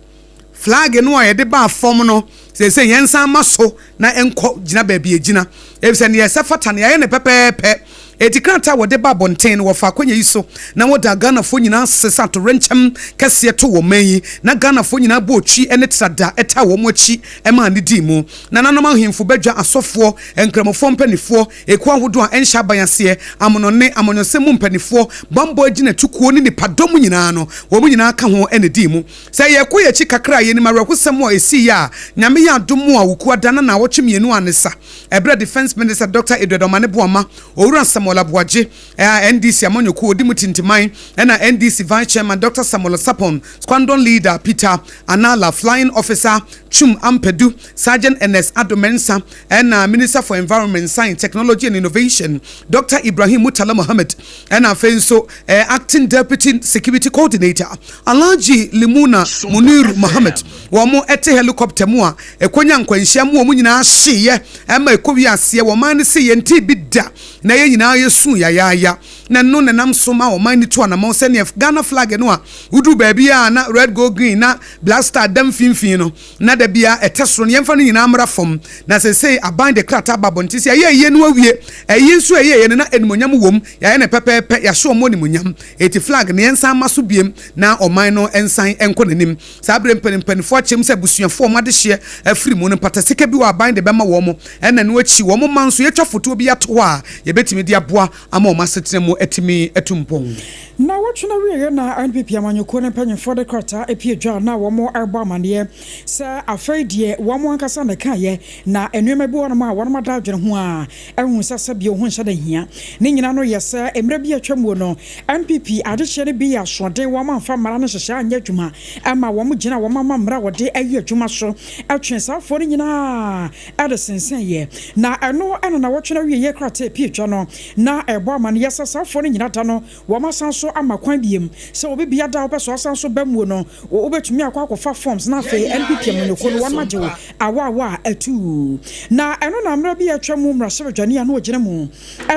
Flag no a yɛde baa fam no seesei yɛnsan mma so na ɛnkɔ gyina baabi a ɛgyina efisɛ nea ɛsɛ fata no yɛayɛ no pɛpɛɛpɛ. Enti krataa a wɔde ba abɔnten no wɔfa akwanya yi so na wɔda Ghanafoɔ nyinaa ase sɛ atoyerɛnkyɛm kɛseɛ too wɔn man yi na Ghanafoɔ nyinaa bɔɔ twi ne trada taa wɔn akyi maa no dii mu. Nananom ahemfo badwa, asɔfoɔ, Nkramofoɔ mpaninfoɔ, ekuo ahodoɔ a ɛnhyɛ aban aseɛ, amonɔne, amanyɔsɛm mu mpaninfoɔ, bammɔ agyinatukuo ne nnipadɔm nyinaa no, wɔn nyinaa ka ho na ɛdii mu. Sɛ yɛkɔ yɛn akyi kakra a, yɛnim awerɛhosɛm a ɛsiiɛ a Nyame yɛ adom a Wukuada na naawɔtwe mmienu a ne sa ɛberɛ a Defence Minister Dɔkta Edward Omane Boamah, Owura Samuel Aboagye a NDC amanyɔkuo ɔdi mu tintiman ɛna NDC Vice Chairman Dɔkta Samuel Sarpong, Squandon Leader Peter Anala, Flying Officer Twum Ampadu, Sergeant Ernest Addo Mensah ɛna Minister for Environment, Science, Technology and Innovation Dɔkta Ibrahim Murtala Mohammed ɛna afei nso Acting Deputy Security Coordinator Alhaji Limuna Muniru Mohammed. Wɔn te helicopter mu a ɛkɔnya nkwanhyia mu wɔn nyinaa hyeeɛ ɛma ɛkɔwie aseɛ wɔn man no se yɛntee bi da na yɛn nyinaa yɛsuu yayaaya na ɛno na ɛnam so ma ɔman no tu anamɔn sɛdeɛ Ghana flag no a woduru baabi a na red gold green na black star da mfimfini no na da biara ɛtɛ soro no yɛmfa no nyinaa mmra fam na seesei aban de krataa ba abɔnten sɛ yɛayɛ ayie no awie ayie nso a ɛyɛeɛ no na animuonyam wom yɛayɛ no pɛpɛɛpɛ yɛahyɛ wɔn animuonyam enti flag no yɛnsan mma so biem na ɔman no nsan nkɔ n'anim. Saa bere mpanimfoɔ akyerɛ mu sɛ abusuafoɔ a wɔn adehyeɛ afiri mu no mpata sika bi wɔ aban de bɛma wɔn ɛna ɛno akyi wɔn mma nso yɛatwa fotoɔ bi ato hɔ a yɛbɛtumi de aboa ama wɔn asetena mu atumi atu mpɔn. Nnawɔtwe no awieeɛ na NPP amanyɔkuo no mpanyimfoɔ de krataa apue dwa na wɔrebɔ amaneɛ sɛ afei deɛ wɔn ankasa na ɛkaeɛ na nneɛma bi wɔ hɔnom a wɔn ada adwene ho a ahu sɛ sɛdeɛ ho nhyɛ da hia. Ne nyinaa no yɛ sɛ mmerɛ bi a atwa muo no NPP adehyeɛ no bi yɛ asoɔden wɔn amfa mmara no nhyehyɛɛ anyɛ adwuma ma wɔn gyina wɔn ama mmara a wɔde ayi adwuma so twee saa afoɔ no nyinaa de sensɛneeɛ. Na ɛno na nawɔtwe no awieeɛ krataa pii twa no na ɛbɔ amaneɛ sɛ saa afoɔ no nyina da no wɔn asan so ama kwan biem sɛ obi bia da a wopɛ sɛ ɔsan so ba muo no wobɛtumi akɔ akɔfa forms na afei NPP amanyɔkuo no wɔn agye wo awaawa a atuu. Na ɛno na mmerɛ bi a atwa mu mmarahyɛbadwani a na ɔgyina mu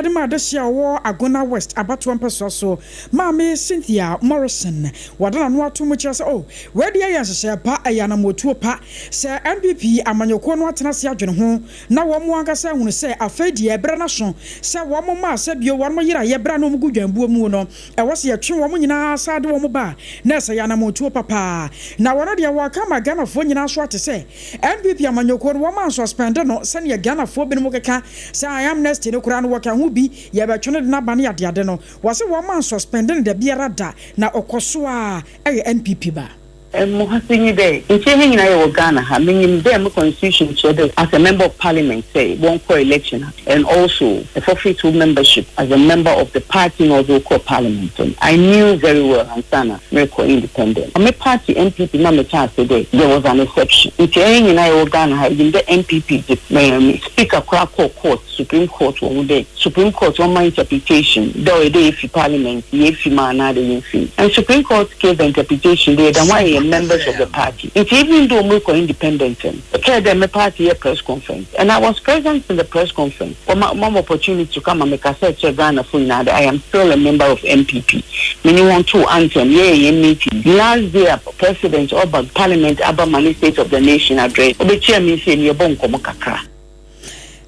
de ma adehyeɛ a ɔwɔ Agona West abatoɔ mpɛsoa so Maame Cynthia Morrison wɔde n'ano ato mu kyerɛ sɛ oh wei deɛ yɛ nhyehyɛɛ pa, ɛyɛ anammɔtuo pa sɛ NPP amanyɔkuo no atena ase adwene ho na wɔn ankasa ahunu sɛ afei deɛ berɛ no aso sɛ wɔn mma sɛ bio wɔn yeraeɛ berɛ a na wɔn gu dwanbuo mu no ɛwɔ sɛ yɛtwe wɔn nyinaa san de wɔn ba a na ɛsɛ yɛ anammɔntuo papa. Na wɔn deɛ wɔka ama Ghanafoɔ nyinaa nso ate sɛ NPP amanyɔkuo no wɔn ansuspɛnde no sɛdeɛ Ghanafoɔ binom keka sɛ amnesty no koraa no wɔka ho bi yɛbɛtwe no de no aba ne adeade no wɔse wɔn ansuspɛnde no dabiara da na ɔkɔ so ara yɛ NPP ba. Mo ha nye dɛ, nkyɛ hɛn nyina yɛwɔ Ghana ha, minyim dɛ mo constitution kyerɛ dɛ as a member of parliament sɛ wɔnkɔ election and also forfeit wo membership as a member of the party na ɔdze wo kɔɔ parliament no, I knew very well ansaana merekɔ independent. Me party NPP ma metsee ase dɛ there was an exception. Ntsi hɛn nyina yɛwɔ Ghana ha yenyim dɛ NPP dze me speaker koraa kɔɔ court, Supreme Court wɔ ho dɛ Supreme Court ɔmma interpretation dɛ ɔyɛ dɛ yefi parliament yefi mu anaa dɛ yemmfi mu and Supreme Court gave the interpretation dɛ yɛda ho a yɛyɛ members of the party ntsi even though morokɔ independent no ɛkɛyɛ dɛ me party yɛ press conference and I was present in the press conference wɔma wɔma me opportunity to come ma mekasa kyerɛ Ghanafo nyinaa dɛ I am still a member of NPP menye hɔn too anthem yɛyɛ hɛn meeting last day a president ɔba parliament aba ma ne state of the nation address obekyia me nsie no yɛbɔ nkɔmbɔ kakra.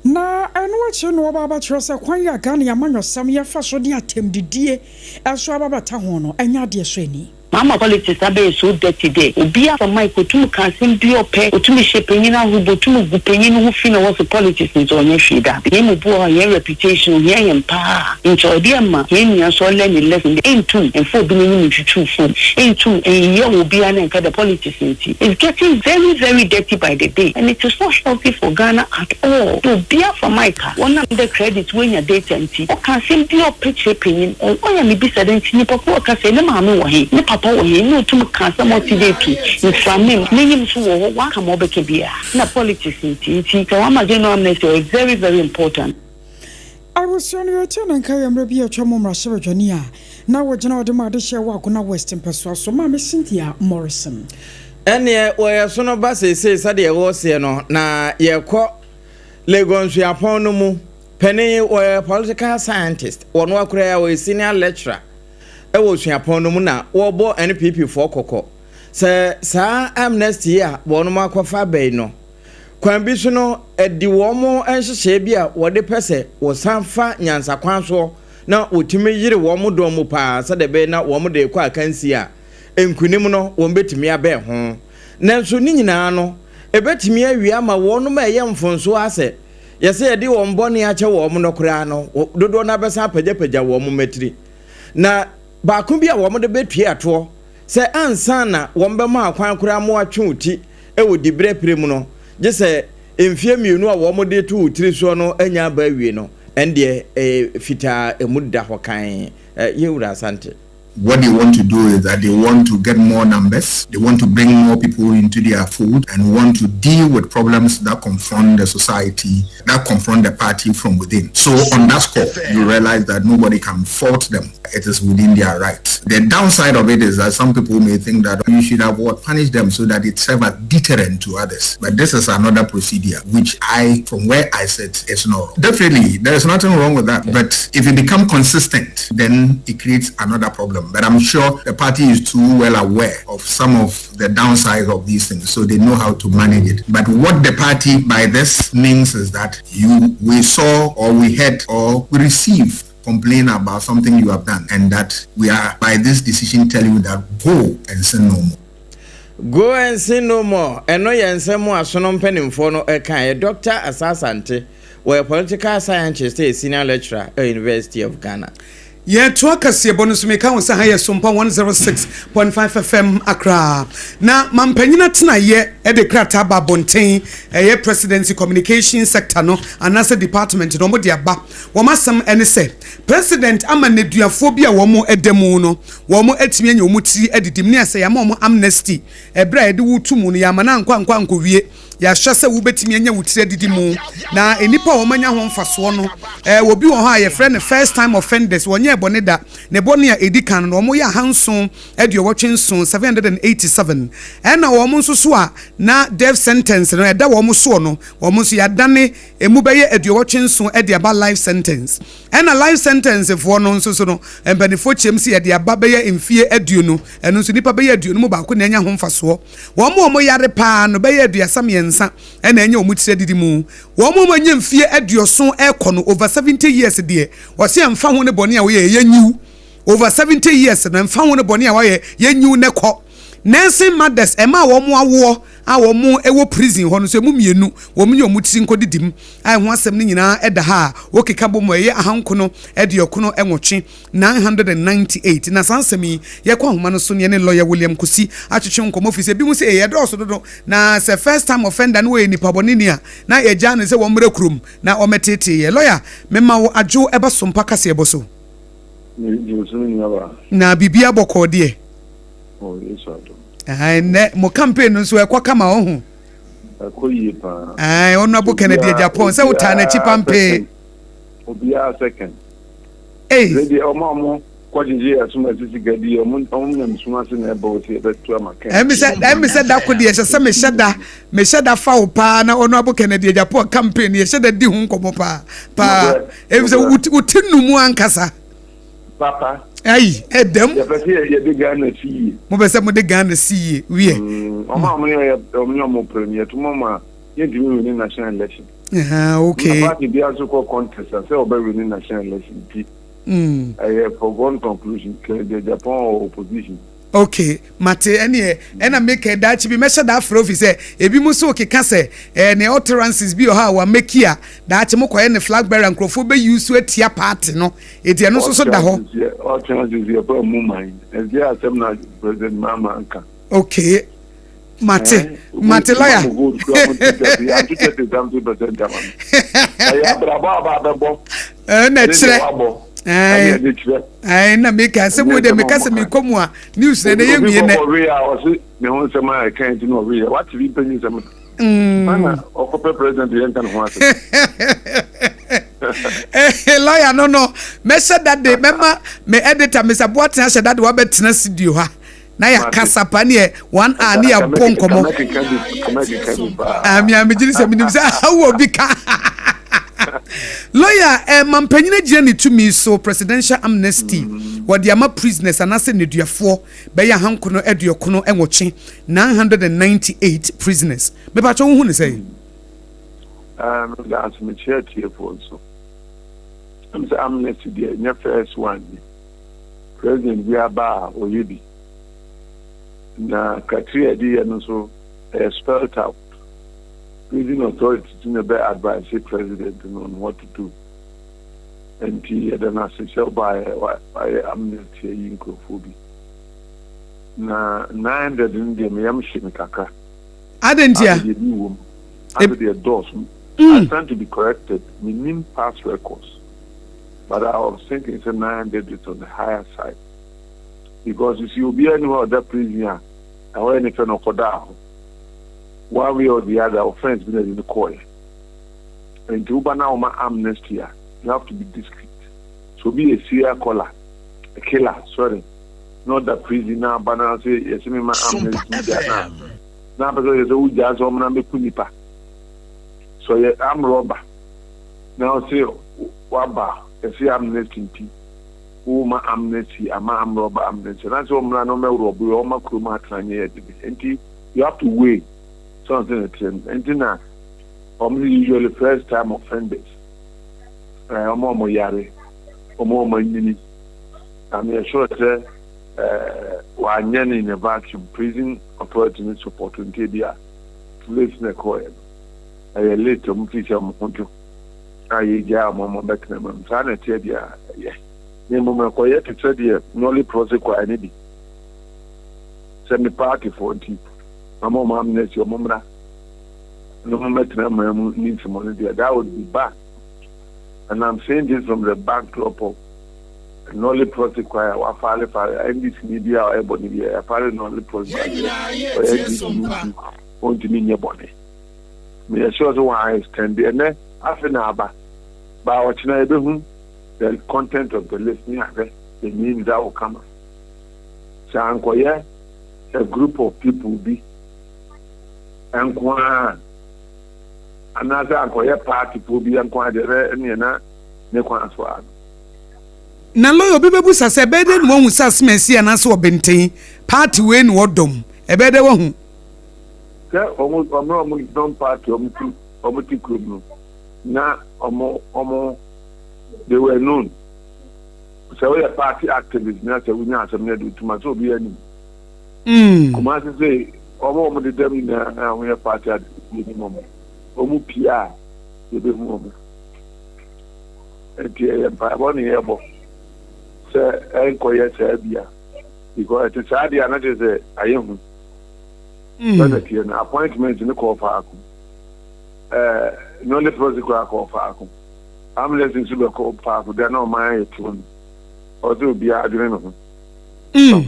Na ɛno akyiri no wɔba abɛkyerɛ sɛ kwan a Ghana amanyɔsɛm yɛfa so de atɛmdidie nso aba bɛta ho no, ɛnyɛ adeɛ so ani. Ama politics abɛyɛ so dirty dɛ obiara fa mic otum ka asɛm bi a ɔpɛ, otum hyɛ panyin ahorobo, otum gu panyin no ho fi na wɔse politics ntsi ɔnnyɛ hwee. Daabi, hɛn mu bi wɔ hɔ a hɛn reputation ohia hɛn paa ntsi ɔwɔ dɛ yɛma hɛn nua so ɔlearn ne lesson dɛ enntum mmfa obi n'enyim nntwutwuw famu, enntum nnyɛ wɔ obiara na nka dɛ politics ntsi. It's getting very very dirty by the day and it is not healthy for Ghana at all dɛ obiara fa mic a wɔnam dɛ credit woenya data ntsi ɔka asɛm bi a ɔpɛ kyerɛ panyin. Ɔyɛ a mibisa dɛ ntsi nyimpa kor a ɔka sɛ ne maame wɔ hen, ne papa wɔ hen na otum ka asɛm a ɔtse dɛ etu mframa mu, n'enyim so wɔ hɔ, ɔaka ma ɔbɛka biara na politics ntsi ntsi sɛ wɔama general amnesty a ɔyɛ very very important. Abusua no yɛretie ne nka yɛ mmerɛ bi a atwa mu mmarahyɛbadwani a na ɔgyina ɔde ma adehyeɛ wɔ Agona West mpɛsoa so, Maame Cynthia Morrison. Ɛnneɛ wɔyɛ sono ba seesei sɛdeɛ woseɛ no, na yɛkɔ Legon Suapɔn no mu. Panin yi, ɔyɛ political scientist, ɔno ara koraa ɔyɛ senior lecturer wɔ suapɔn no mu na wɔbɔ NPP foɔ kɔkɔ sɛ saa amnesty yi a wɔnom akɔfa aba yi no, kwan bi so no ɛdi wɔn nhyehyɛeɛ bi a wɔde pɛ sɛ wɔsan fa nyansakwan soɔ na wɔtumi yere wɔn dɔm mu paa sɛdeɛ ɛbɛyɛ na wɔn de rekɔ akansie a nkunim no wɔn bɛtumi abɛn ho. Nanso ne nyinaa no ɛbɛtumi awie ama wɔnom a ɛyɛ mfonsoɔ ara sɛ Yɛ sɛ yɛde wɔn bɔne akyɛ wɔn no koraa no, dodoɔ no ara bɛsan apagyapagya wɔn mmatiri. Na baako bi a wɔde bɛtua toɔ sɛ ansa na wɔbɛma akwan koraa ma wɔatwe wo ti wɔ diberɛ pere mu no, gye sɛ mfeɛ mmienu a wɔde reto wo tiri soɔ no anya aba awie no, ɛndeɛ ɛyɛ fitaa, ɛmu da hɔ kann. Yɛn Wura Asante. What they want to do is that they want to get more numbers, they want to bring more people into their fold and want to deal with problems that confront the society, that confront the party from within. So on that score, you realize that nobody can fault them. It is within their rights. The downside of it is that some people may think that you should have what punished them so that it serves as deterrent to others. But this is another procedure which I, from where I sit, is not wrong. Definitely, there is nothing wrong with that. But if you become consistent, then it creates another problem. But I'm sure the party is too well aware of some of the downsides of these things, so they know how to manage it. But what the party by this means is that you we saw or we heard or we received complain about something you have done and that we are by this decision telling you that go and sin no more. Go and sin no more, ɛno yɛ nsɛm a asono mpanimfoɔ no kaeɛ. Dɔkta Asah Asante, ɔyɛ political scientist yɛ senior lecturer wɔ University of Ghana. Yɛtoa kaseɛbɔ no so, meka wo sɛ ha yɛ Sompa 106.5 FM Accra. Na mampanyin atenaeɛ de krataa ba abɔnten, ɛyɛ Presidency Communication Sector no anaasɛ Department no, wɔde aba. Wɔn asɛm ne sɛ, President ama nneduafoɔ bi a wɔn da mu no, wɔn atumi anya wɔn tiri adidim ne asɛ yɛama wɔn amnesty. Ɛberɛ a yɛde wo to mu no, yɛama no ankɔ ankɔ ankɔwie. Yɛahwɛ sɛ wobɛtumi anya wo tiri adidi mu. Na nnipa a wɔanya ho mfasoɔ no, eh, obi wɔ hɔ a yɛfrɛ no first time offenders, wɔnyɛɛ bɔne da. Ne bɔne a ɛdi kan no, wɔyɛ ahanson aduɔwɔtwe nson, 787. Ɛna wɔn nso so a na death sentence no ɛda wɔn soɔ no, wɔn nso yɛadane ɛmu bɛyɛ aduɔwɔtwe nson de aba life sentence. Ɛna life sentence foɔ no nso so no, mpanimfoɔ kyerɛm sɛ yɛde aba bɛyɛ mfie aduonu, ɛno nso nnipa bɛyɛ 21 na anya ho mfasoɔ. Wɔn a wɔyare paa no bɛyɛ 33 na anya wɔn tiri adidi mu. Wɔn a wɔanya mfie aduɔson rekɔ no, over 70 years deɛ, wɔse ɛmfa ho ne bɔne a wɔyɛ, yɛnyiw. Over 70 years no, ɛmfa ho ne bɔne a wɔayɛ, yɛnyiw na kɔ. Nursing mothers, ɛma a wɔn awoɔ a wɔn wɔ prison hɔ no nso, ɛmu mmienu, wɔn nyɛ wɔn tiri nkɔdidi mu. A ɛho asɛm no nyinaa ɛda ha a wɔkeka bɔ mu a ɛyɛ ahankono aduɔkono nwɔtwe, 998. Na saa nsɛm yi, yɛkɔ ahoma no so ne yɛne lɔya William Kusi atwetwe nkɔmmɔ firi sɛ ebinom se ei ɛdɔɔso dodo na sɛ first time offender no ɔyɛ nipa bɔneni a na yɛgyaa no sɛ wɔmmra kurom na ɔmmɛteetee yɛn. Lɔya, mema wo adwo ɛba Sompa kaseɛbɔ so. Megye so me nuabaa. Na biribiara bɔkɔɔ deɛ? Oh, Yesu adom. Ae, nnɛ mo campaign no nso ɛkɔ kama ɔho? Ɛkɔ yie paa. Ae, Honourable Kennedy Agyapong, sɛ wotaa n'akyi pampee. Obiara second. Ei. Sɛ deɛ ɔmo a ɔmo kɔ gyegye yɛ asom asi sika di ɔmo ɔmo nam sum ase na ɛbɔ ɔsi ɛbɛto ama kɛn. Ɛmi sɛ ɛmi sɛ da ko deɛ ɛsɛ sɛ mehyɛ da mehyɛ da fa wo paa na Honourable Kennedy Agyapong campaign yɛhyɛ da di ho nkɔmɔ paa paa ɛmi sɛ wo ti numu ankasa. Papa. Ayi ɛdɛm. Yɛpɛ sɛ yɛde Ghana si yie. Mo pɛ sɛ mo de Ghana si yie wiɛ. Ɔmo a ɔmo ne ɔmo ne ɔmo pere no yɛto mo ma yɛntumi wini national election. Ah, okay. Na party biara nso kɔ contest a sɛ ɔbɛ wini national election nti. Ɛyɛ foregone conclusion kɛ deɛ Japan wɔ opposition. Ok mate ɛneɛ ɛna meka daakye bi mɛhyɛ da afrɛ ofi sɛ ebi mo so keka sɛ ɛɛ ne utterances bi wɔ hɔ a wa make a daakye mo kɔyɛ ne flag bearer nkurɔfoɔ bɛ use atia party no eti ɛno nso so da hɔ. Utterances yɛ fɛ mu man ɛdeɛ asɛm na President Mahama nka. Ok mate mate lawyer. Ɛna kyerɛ ɛɛ na meka asɛm wo deɛ meka sɛ mekɔ mu a news na ɛnɛ yɛ nwie nɛ. Ne ho nsɛm a ɛka nti na ɔweyɛ wate bi mpanyin nsɛm ana ɔkɔpɛ president yɛ nka ne ho asɛm. Lawyer no mɛhyɛ dade mɛma me editor Mr. Boateng ahyɛ dade wabɛtena studio ha na yɛakasa pa neɛ one hour ne yɛbɔ nkɔmmɔ. Amea megye sɛ menim sɛ wɔ bi ka. Lawyer, eh, mampanyin agyina ne tumi so presidential amnesty wɔde ama prisoners anaasɛ nneduafoɔ bɛyɛ 998, 998 prisoners. Mepakyɛ wohu ne sɛ? Meda ase, mekyerɛ atiefoɔ nso. Ɛm sɛ amnesty deɛ nyɛ first one ni. President bi aba a ɔyɛ bi. Na criteria yɛde yɛ no nso ɛyɛ spelt out. Prison authority ti na bɛ advise president no on what to do. Nti yɛda no ase sɛ ɔbaeɛ wayɛ amnesty ayi nkurɔfoɔ bi. Na 900 no deɛ me yam hye me kakra. Adɛn ntia? Ade deɛ bi wom. Ade deɛ dɔɔso. I stand to be corrected. Menim past records. But I was thinking sɛ 900 is on the higher side. Because you see obiara ni hɔ a ɔda prison a ɛhɔ yɛ ne fɛ na ɔkɔdaa hɔ. One way or the other offence bi na ɛde no kɔɔɛ. Nti woba na woma amnesty a, you have to be discreet. So obi yɛ serial caller, killer, sorry, na ɔda prison na aba na sɛ yɛsɛ me ma amnesty wogyaa na na apɛ sɛ ɔyɛ sɛ wogyaa sɛ ɔmena mɛku nipa. So ɔyɛ arm robber na ɔse waba yɛsɛ amnesty nti woma amnesty ama arm robber amnesty na sɛ ɔmmra na ɔmɛworɔbo yɛ ɔma kurom atena nyɛ yɛ dene nti you have to weigh sɛ ɔnte ne tirim nti na wɔn usually first time offenders ɛɛ wɔn a wɔn yare wɔn a wɔn anyini na meyɛ sure sɛ ɛɛ wanyɛ no in a vacuum prison authority ne support nti ebi a late na ɛkɔɔɛ no ɛyɛ late wɔn fi sɛ wɔn ho dwo a yɛgyaa wɔn wɔn bɛtena mu saa na ɛteɛ deɛ ɛyɛ na mmom ɛkɔyɛ te sɛ deɛ nolle prosequi ne bi sɛ me partyfoɔ nti mama wɔn amnesty wɔn mmra na wɔn mmɛtena man mu ne nsɛmɔne deɛ that would be bad and I'm saying this from the backdrop of nolle prosequi a wafale fale NDC ni bi a ɔyɛ bɔne bi a yɛafale nolle prosequi sɛ ɔyɛ NDC ni nti ɔntumi nyɛ bɔne. Meyɛ sure sɛ wɔn extend ɛnɛ afe na aba ba ɔkyena yɛbɛhu the content of the list ne ahwɛ the names that will come up. Sɛ ankɔyɛ a group of people bi nko ara anaasɛ ankɔyɛ party foɔ bi nko ara deɛ bɛ ɛneɛ na ne kwan so ara no. Na lawyer obi bɛbusa sɛ ɛbɛyɛ dɛn na wahu sɛ Asem-Asi anaasɛ Ɔbenten party wei na ɔdɔm ɛbɛyɛ dɛn wahu? Sɛ wɔn wɔn a wɔn dɔm party wɔn ti wɔn ti kurom no na wɔn wɔn they were known sɛ woyɛ party activist na sɛ wonya asɛm no de tuma sɛ obi anim. Kumasi sɛ wɔn a wɔn deda mu nyinaa na wɔn yɛ party activist anim wɔn wɔn pie a yɛbɛhu wɔn. Nti ɛyɛ mpaebɔ ne yɛbɔ sɛ ɛnkɔyɛ saa bia because ɛte saa deɛ a na kyerɛ sɛ ayɛ hu. Sɛnea ɛteɛ no, appointment no kɔɔ faako. Ɛɛ, nolle prosequi kɔɔ faako. Amnesty nso bɛkɔ faako. Deɛ na ɔman ayɛ tew no, ɔwɔ sɛ obiara dwene ne ho.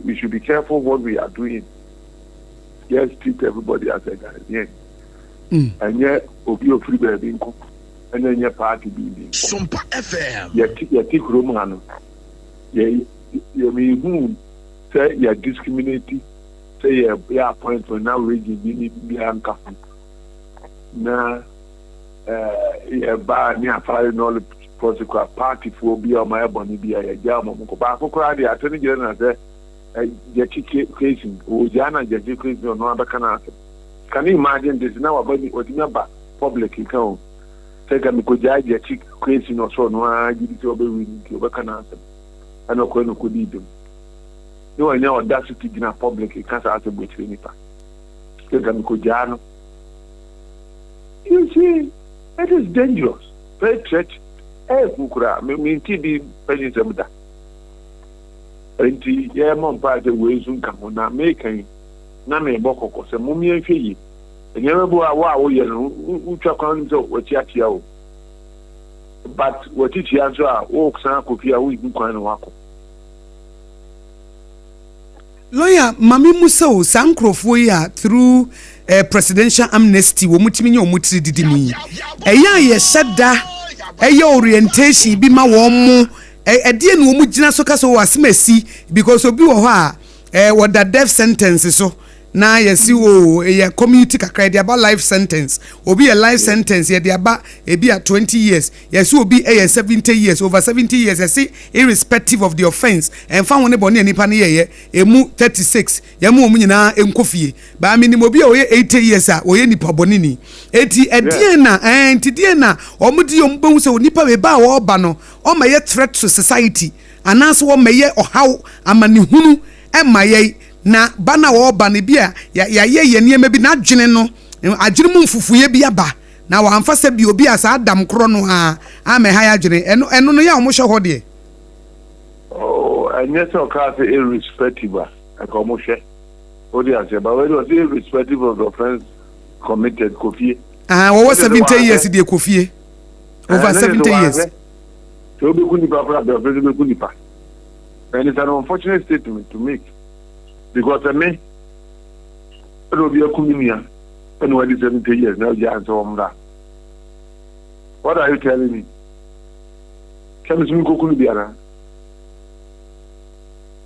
We should be careful what we are doing. Just treat everybody as a Ghanaian. Ɛnyɛ obi ofiri baabi nko, ɛna ɛnyɛ party bi bi nko. Sompa FM. Yɛte yɛte kurom ha no, yɛ yɛ mehu sɛ yɛ discriminate. Sɛ yɛ yɛ appointment na region bi ne biara nka ho na ɛɛ yɛ ba ne afare nolle prosequi party foɔ bi a wɔn ayɛ bɔne bi a yɛgya wɔn wɔn kɔ baako koraa deɛ attorney general sɛ Gyakye Quayson ɔgyaa na Gyakye Quayson ɔno abɛka n'asɛm. Can you imagine this na waba ni ɔtumi aba public nka o sɛ nka mekɔgyaa Gyakye Quayson ɔsɛ ɔno ara gye di sɛ ɔbɛwi no nti ɔbɛka n'asɛm ɛna ɔkɔɛ na ɔkɔdii dɛm. Ne wanya audacity gyina public ka saa asɛm wei kyerɛ nipa. Sɛ nka mekɔgyaa no. You see, it is dangerous, very threat. Ɛyɛ hu koraa, me mente bi panyinsɛm da. Enti yɛmmɔ mpae sɛ wei nso nka ho na meka yi na mebɔ kɔkɔ sɛ mom yɛnhwɛ yie. Nneɛma bi wɔ a wo a woyɛ no wotwa kwan wonim sɛ wakyi akyea o. But wakyi kyea nso a wosan akɔ fie a wonhu kwan na wakɔ. Lawyer ma me mmusa o, saa nkurɔfoɔ yi a through eh, presidential amnesty wɔn tumi nya wɔn tiri didi mu yi, ɛyɛ a yɛhyɛ da ɛyɛ orientation bi ma wɔn mo, ɛdeɛ na wɔn gyina so ka sɛ wɔ asɛm asi because obi wɔ hɔ a eh, wɔda death sentence so na yɛsi o ɛyɛ community kakra yɛde aba life sentence, obi yɛ life sentence yɛde aba ebi a 20 years, Yɛse obi yɛ 70 years, over 70 years, yɛse irrespective of the offence, ɛmfa ho ne bɔne a nipa no yɛeɛ, ɛmu 36, yɛma wɔn nyinaa nkɔ fie. But menim obi a ɔyɛ 80 years a ɔyɛ nipa bɔneni. Enti ɛdeɛn na, ɛɛ, nti deɛn na wɔn de wɔn bɛhu sɛ onipa wei ba a ɔreba no, ɔmmɛyɛ threat to society, anaasɛ ɔmmɛyɛ ɔhaw, amanehunu mma yɛn, na ba no a ɔreba no, ebi a yɛayɛ yɛn nneɛma bi, n'adwene no, adwene mu mfufuiɛ bi aba. Na wɔamfa sɛ bi obi a saa dam korɔ no ara ammɛha yɛn adwene. Ɛno, ɛno no yɛ a wɔhyɛ hɔ deɛ. Oh, ɛnyɛ sɛ ɔkaa sɛ irrespective a, anka wɔhwɛ. Wode aseɛ, but wei deɛ ɔsɛ irrespective of the offence committed, kɔ fie. Ah, wɔwɔ 70 years deɛ kɔ fie. Over 70 years. Sɛ wobɛku nipa koraa, bɛ ɔfɛ sɛ wobɛku nipa. And it's an unfortunate statement to make. Because me, ɛna obi aku me nua. Ɛna wadi 70 years na ogyaa nsɛ wɔn What are you telling me? Sɛ me so me nkoku no bi anaa?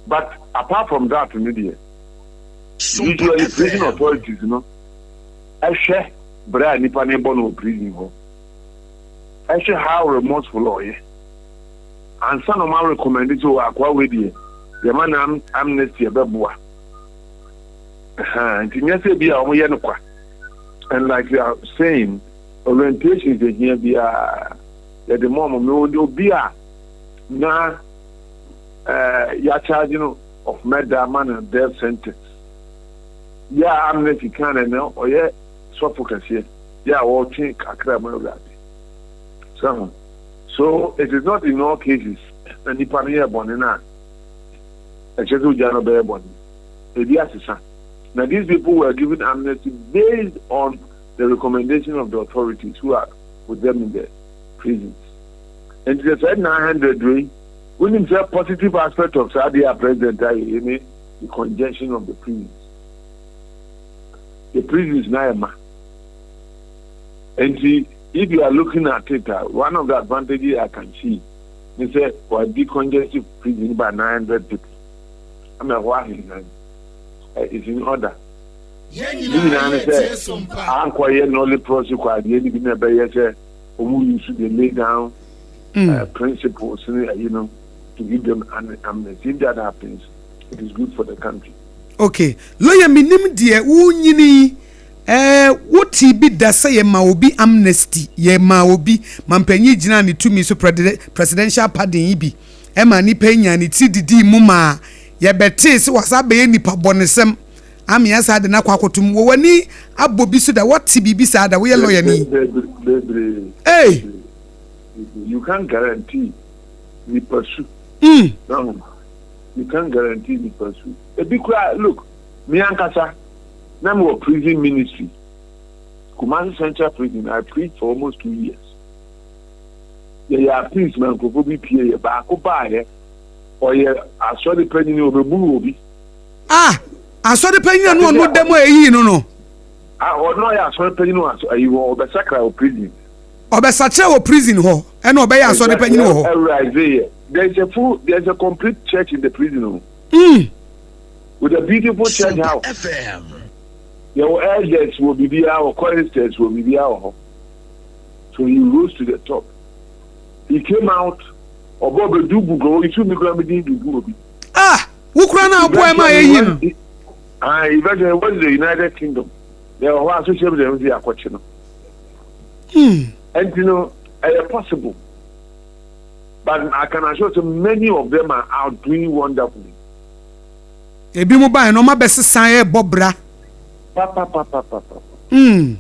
But apart from that no deɛ, usually prison authorities no ɛhwɛ berɛ a nipa no bɔ no wɔ prison hɔ, ɛhwɛ how remorseful ɔyɛ ansa na ɔma recommend sɛ akoa wei deɛ yɛma no amnesty ɛbɛboa. Ahaa, nti nyɛ sɛ bi a wɔyɛ no kwa. And like you are saying, orientations ehia biara yɛde ma wɔn. Mewɔ obi a na eh, yɛacharge no of murder ama no death sentence. Yɛ a amnesty kan no na ɔyɛ sɔfo kɛseɛ, yɛ a ɔretwe kakra mu awurade. Sɛ ho. So it is not in all cases na nipa no yɛ bɔne no a ɛkyerɛ sɛ ogya no bɛyɛ bɔne. Ebi asesa. Na these people were given amnesty based on the recommendation of the authorities who are with them in the prisons. Nti sɛ saa 900 wei, wonim sɛ positive aspect of saa adeɛ a president ayɛ yi ne the congestion of the prisons. The prisons na ayɛ ma. Nti if you are looking at it, one of the advantages I can see ne sɛ wa decongestive prison by 900 people. Ama ɛhɔ ahenhan. It's in order. Ne nyinaa ne sɛ ankɔyɛ nolle prosequi adeɛ no bi na ɛbɛyɛ sɛ wɔn use the lay down principles ne ayi no to give them an amnesty. If that happens, it is good for the country. Okay, lawyer menim deɛ wonyini yi eh, wotee bi da sɛ yɛma obi amnesty, yɛmaa obi, mampanyin gyinaa ne tumi so presidential pardon yi bi ɛmaa nipa yi nyaa ne tiri didii mu maa yɛbɛtee sɛ wasan abɛyɛ nipa bɔnesɛm ama yɛasan de no akɔ akɔto mu. Wɔ w'ani abɔ bi so da? Woate biribi saa da? Woyɛ lɔyani? Bebree. Ei! You can't guarantee nipa su. Mm. You can't guarantee nipa su. Ebi koraa, look, me ankasa, na me wɔ prison ministry. Kumasi Central Prison, I preached for almost 2 years. Yɛyɛ appeals ma nkurɔfoɔ bi pie yɛ baako baayɛ ɔyɛ asɔre panyin ɔbɛburu obi. Ah asɔre panyin a no ɔno dɛm a ɛyii no no. Ah ɔno ɔyɛ asɔre panyin wɔ asɔ ayi hɔ ɔbɛsakra wɔ prison. Ɔbɛsakyera wɔ prison hɔ ɛna ɔbɛyɛ asɔre panyin wɔ hɔ. Ɛwura yɛ there is a full there is a complete church in the prison o. Mm. With a beautiful church house. Yɛwɔ elders wɔ biribiara wɔ choristers wɔ biribiara wɔ hɔ. So he rose to the top. He came out, ɔbɔ bɛdu bu nkurɔfoɔ, yi so mi kura mi din dugu obi. Ah, wo kura na aboa ɛma yɛyi no. Ah, eventually he went to the United Kingdom. Na ɛwɔ hɔ a social media no sɛ yɛakɔkye no. Hmm. Ɛnti no, ɛyɛ possible. But I can assure you many of them are out doing wonderfully. Ebi mo baeɛ no ɔmo abɛsesa ɛɛbɔ bra. Papapapapapa. Mm.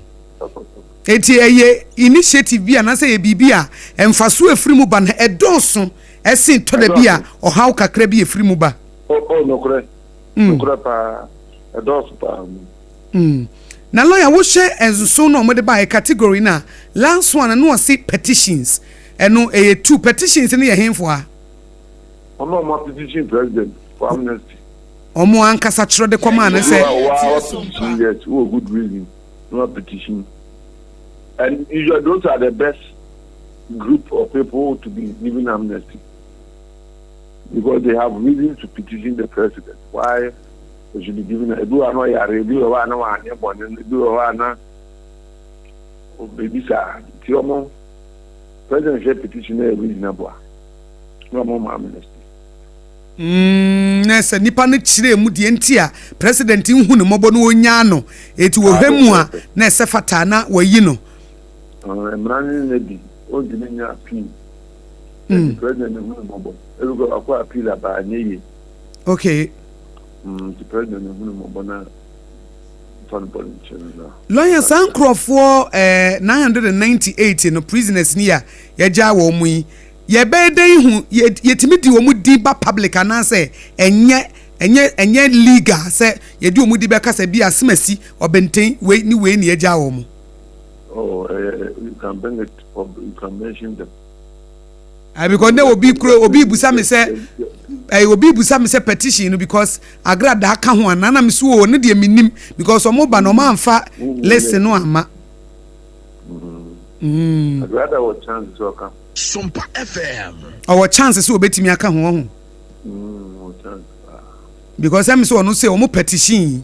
Enti ɛyɛ initiative bi anaasɛ ɛyɛ biribi a mfaso a ɛfiri mu ba no ɛdɔɔso ɛsen tɔ da bi a ɔhaw kakra bi ɛfiri mu ba. Oh, oh, nokorɛ. Mm. Nokorɛ paa. Ɛdɔɔso paa. Mm. Na lawyer wohyɛ nso na wɔde baeɛ category no a last one no ɔse petitions ɛno ɛyɛ two petitions no yɛ henfo a? Wɔn a wɔn petition president for amnesty. Wɔn ankasa twerɛ de kɔmaa no sɛ. Obi a wa petition yes wɔ good reason na wa petition and usually those are the best group of people to be given amnesty because they have reason to petition the president why they should be given ebi wɔ ano yare ebi wɔ hɔ a na wanyɛ bɔne ebi wɔ hɔ a na biribi saa nti wɔn president hwɛ petition na yɛ reasonable a na wɔn ma amnesty. Mm, na sɛ nipa no kyerɛ mu deɛ nti a president nhu ne mmɔbɔ no ɔnyaa no eti wɔhwɛ mu a na ɛsɛ fata na wɔayi no. Mmara no ne di ɔntumi nya appeal. Nti president hu ne mmɔbɔ ebi kɔ akɔ appeal aba anyɛ yie. Okay. Nti president hu ne mmɔbɔ na fa no bɔ ne nkyɛn no na. Lawyer saa nkurɔfoɔ eh, 998 no prisoners ni a yɛgyaa wɔn mu yi Yɛbɛyɛ dɛn hu yɛ yɛtumi de wɔn din ba public anaasɛ ɛnyɛ ɛnyɛ ɛnyɛ legal sɛ yɛde wɔn din bɛka sɛ bi asemasi ɔbɛnten wei ne wei na yɛagyaa wɔn. Oh, eh, you can bring it public, you can mention them. Ah, because na obi kuro obi busa me sɛ eh, obi busa me sɛ petition no because agradaa ka ho anaa na me so o ne deɛ menim because wɔn ba na wɔn amfa list no amma. Mm. Agrada wɔ chance sɛ ɔka. Sompa FM. Ɔwɔ chance sɛ obetumi aka ho ɔho. Mm, ɔwɔ chance paa. Because ɛmi sɛ ɔno sɛ ɔmo petition.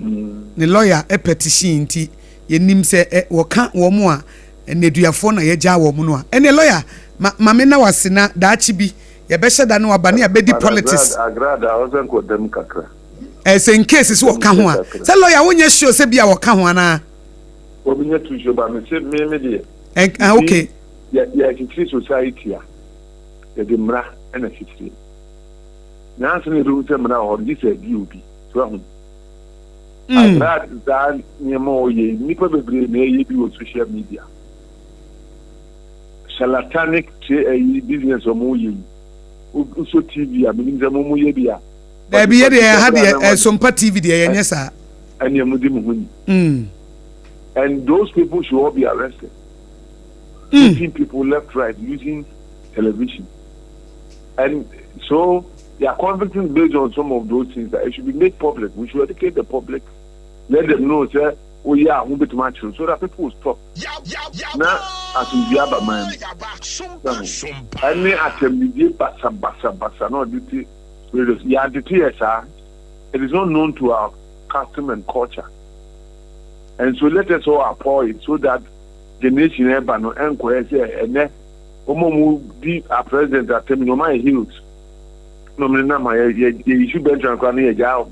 Mm. Ne lawyer ɛ petition nti yɛnim sɛ ɛ wɔka wɔn a nneduafoɔ na yɛgyaa wɔn no a ɛnɛ lawyer ma ma me na wase na daakye bi yɛbɛhyɛ da no aba ne yɛabɛdi politics. Agrada ɔsɛ nkɔ dɛm kakra. Ɛsɛ in case sɛ wɔka ho a sɛ lawyer wonyɛ sure sɛ bi a wɔka ho anaa. Obi nyɛ too sure but me se me me deɛ. Ɛn ah okay. Yɛ yɛkyekyere society a, yɛde mmara na ɛkyekyere. Nansa na yɛbɛhu sɛ mmara wɔ hɔ no, gye sɛ ɛdi obi. So ahu? Mm. Abira saa nneɛma a ɔyɛ yi, nnipa bebree na ɛyɛ bi wɔ social media. Charlatanic tra ɛyi business a wɔyɛ yi. Wosɔ TV a, menim sɛ mo mo yɛ bi a. Daabi yɛ deɛ ɛha deɛ ɛsompa TV deɛ yɛnyɛ saa. Ɛnneɛ mo di mo ho ni. Mm. And those people should all be arrested. Mm. Beating people left, right, using television. And so they are convicting based on some of those things that it should be made public. We should educate the public, let them know, say, oh yeah, who bit much, so that people will stop. Now, as we have a man, any attempt basa basa basa no duty yeah duty it is not known to our custom and culture and so let us all abhor it so that generation ɛba no ɛnkɔyɛ sɛ ɛnɛ wɔn a wɔn di a president atɛm no wɔn ayɛ heroes na wɔn nenam a yɛ yɛ yɛ issue bɛntran koraa no yɛ gyaa wɔn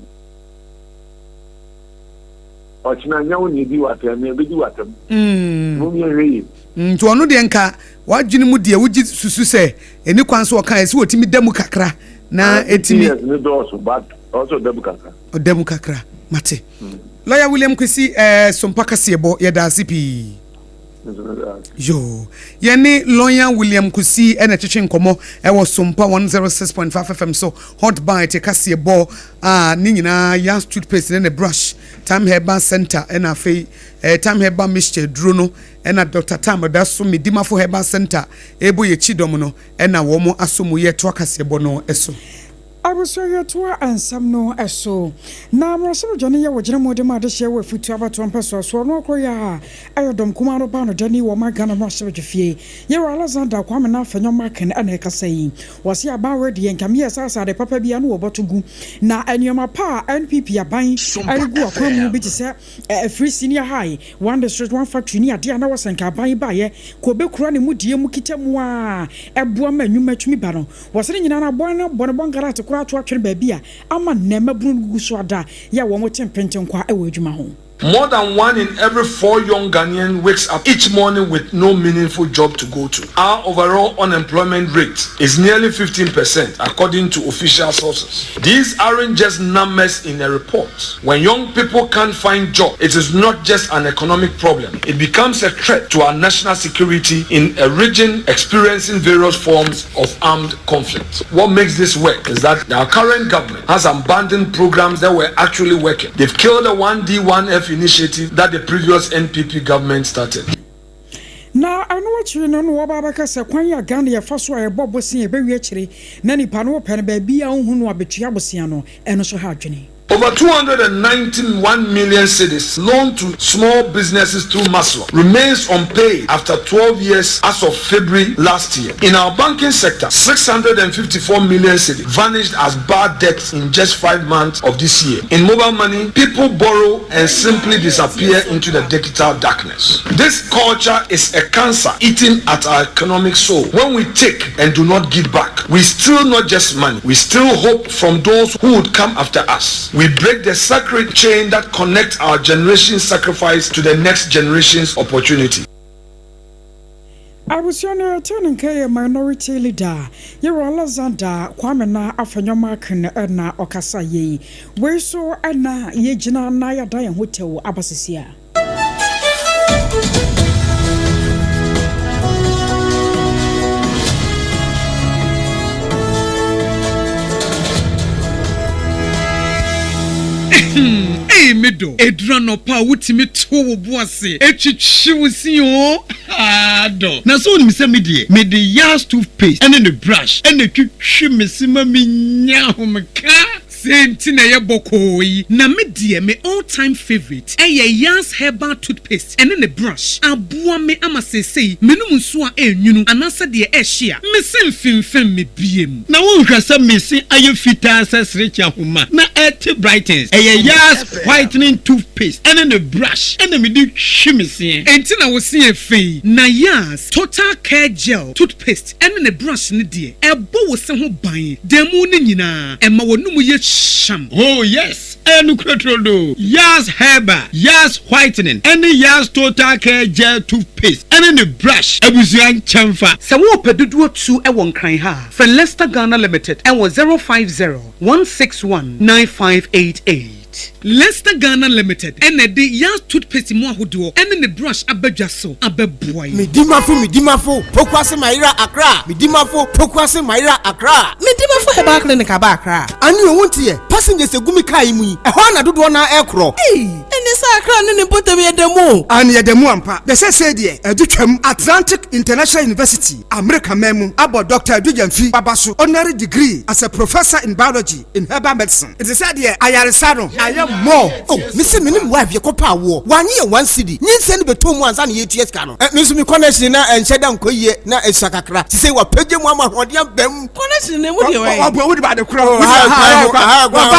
ɔkyena nyɛ wo na edi w'atɛm na ebedi w'atɛm mm. mo yɛ hwɛ yie. Mm, nti ɔno deɛ nka wadwene mu deɛ wogye susu sɛ ɛni kwan so ɔka ɛsɛ wɔtumi da mu kakra na ɛtumi ah, ne dɔɔso but ɔsɛ ɔda mu kakra ɔda mu kakra mate mm. Lawyer William Kwesi eh, Sompa Kaseɛbɔ, yɛda ase pii. Yoo, yɛne Lawyer William Kwesi ɛna ɛtwetwe nkɔmmɔ ɛwɔ Sompa 106.5 FM so, Hot Bite kaseɛbɔ a ne nyinaa Yas toothpaste ne ne brush, Time Herbal Center ɛna afei eh, Time Herbal Mixture duro no ɛna Dr. Tam ɛda so Medimafo Herbal Center ɛbɔ yɛ kyidɔm no ɛna wɔn aso mu yɛtoa kaseɛbɔ no so. Abusua yɛtoa nsɛm no so. Na mmarahyɛbadwa no yɛ wɔgyina mu de ma adehyeɛ wɔ afutuo abatoɔ mpɛsoa soɔ no ɔkoro yɛ a ɛyɛ dɔm kumaa no baanodani wɔ ɔman Ghana mmarahyɛbadwa fie Yɛwura Alexander Kwame Nafenyo Markin na ɛkasa yi. Wɔse aban wei deɛ nka meyɛ saa sɛ ade papa biara no wɔbɔto gu na nnoɔma pa a NPP aban regu akwan mu bi te sɛ Afiri Senior High, One District One Factory ne adeɛ a na wɔsɛ nka aban yi baeɛ ka ɔbɛkura ne mudie mu kita mu a ɛboa ma nnwuma tumi ba no. Wɔse ne nyinaa no abɔn no bɔ ne bɔnkara ate koraa to atwene baabi a ama nnɛ mmabunu no gugu so ada yɛ a wɔn te mpentenkwa wɔ adwuma ho. More than one in every four young Ghanaians wakes up each morning with no meaningful job to go to. Our overall unemployment rate is nearly 15%, according to official sources. These aren't just numbers in a report. When young people can't find jobs, it is not just an economic problem. It becomes a threat to our national security in a region experiencing various forms of armed conflict. What makes this work is that our current government has abandoned programs that were actually working. They've killed the 1D1F initiative that the previous NPP government started. Na ɛno akyiri no na wɔba abɛka sɛ kwan a Ghana yɛfa so a yɛbɔ bosea ɛbɛwie akyire na nipa no wɔpɛ no baabi a wohu no abɛtua bosea no ɛno so ha adwene. Over 291 million cedis loaned to small businesses through MASLOC remains unpaid after 12 years as of February last year. In our banking sector, 654 million cedis vanished as bad debts in just five months of this year. In mobile money, people borrow and simply disappear into the digital darkness. This culture is a cancer eating at our economic soul. When we take and do not give back, we steal not just money, we steal hope from those who would come after us. We break the sacred chain that connects our generation's sacrifice to the next generation's opportunity. Abusua no yɛte ne nka yɛ Minority Leader Yɛwura Alexander Kwame na Afenyo-Markin na ɔkasa yei. Wei so na yɛgyina na yɛada yɛn ho tɛw aba sisi a. Ei me dɔ, ɛduru anɔpa a wotumi to wo bo ase twitwi wo se oo, haa dɔ. Na sɛ wonim sɛ me deɛ, mede Yas toothpaste ne ne brush na ɛtwitwi me se ma menya ahomeka. Sei nti na ɛyɛ bɔkɔɔ yi. Na me deɛ me all time favourite ɛyɛ Yas herbal toothpaste ɛne ne brush. Aboa me ama seesei menom nsuo a ɛnwunu anaasɛ deɛ ɛhye a, me se mfemfem me biem. Na wonhwɛ sɛ me se ayɛ fitaa sɛ serekye ahoma na ɛte brightens. Ɛyɛ Yas whitening toothpaste ɛne ne brush ɛna mede twi me seɛ. Enti na wo se yɛ fɛ yi. Na Yas total care gel toothpaste ɛne ne brush no deɛ, ɛbɔ wo se ho ban da mu no nyinaa, ɛma w'anomu yɛ hyam. Oh yes, ɛyɛ nokorɛ turodoo. Yas Herbal, Yas Whitening ɛne Yas Total Care Gel Toothpaste ɛne ne brush abusua nkyɛnfa. Sɛ worepɛ dodoɔ tu wɔ Nkran ha a, frɛ Lester Ghana Limited wɔ 050 161 9588. Lester Ghana Limited na ɛde Yas Toothpaste mu ahodoɔ ne ne brush aba dwa so abɛboa yɛn. Medimafo Medimafo Pokuase Mayera Accra Medimafo Pokuase Mayera Accra. Medimafo Herbal Clinic aba Accra. Ane o wonteɛ, passengers egu me car yi mu yi, ɛhɔ ara na dodoɔ no ara ɛrekorɔ. Ei, ɛneɛ sɛ Accra ne ne mpɔtam yɛ da mu o. Aane yɛda mu ampa, na seesei deɛ adu twam. Atlantic International University, Amerika man mu, abɔ Dɔkta Adu Gyamfi aba so honorary degree as a Professor in Biology in Herbal Medicine. Nti sɛ deɛ ayaresa no ayɛ more. Oh me se me ne me wife yɛkɔ pɛ awoɔ wanye yɛ one cedi nyinsɛn no bɛtɔ mu ansa na yɛtua sika no eh me nso me connection na ɛnhyɛ da nkɔ yie na ɛsua kakra sisei wapagya mu ama ahoɔden aba mu. Connection no emu deɛ wɛn. Ɔboa wode ba ade korɔ oh, wɔfa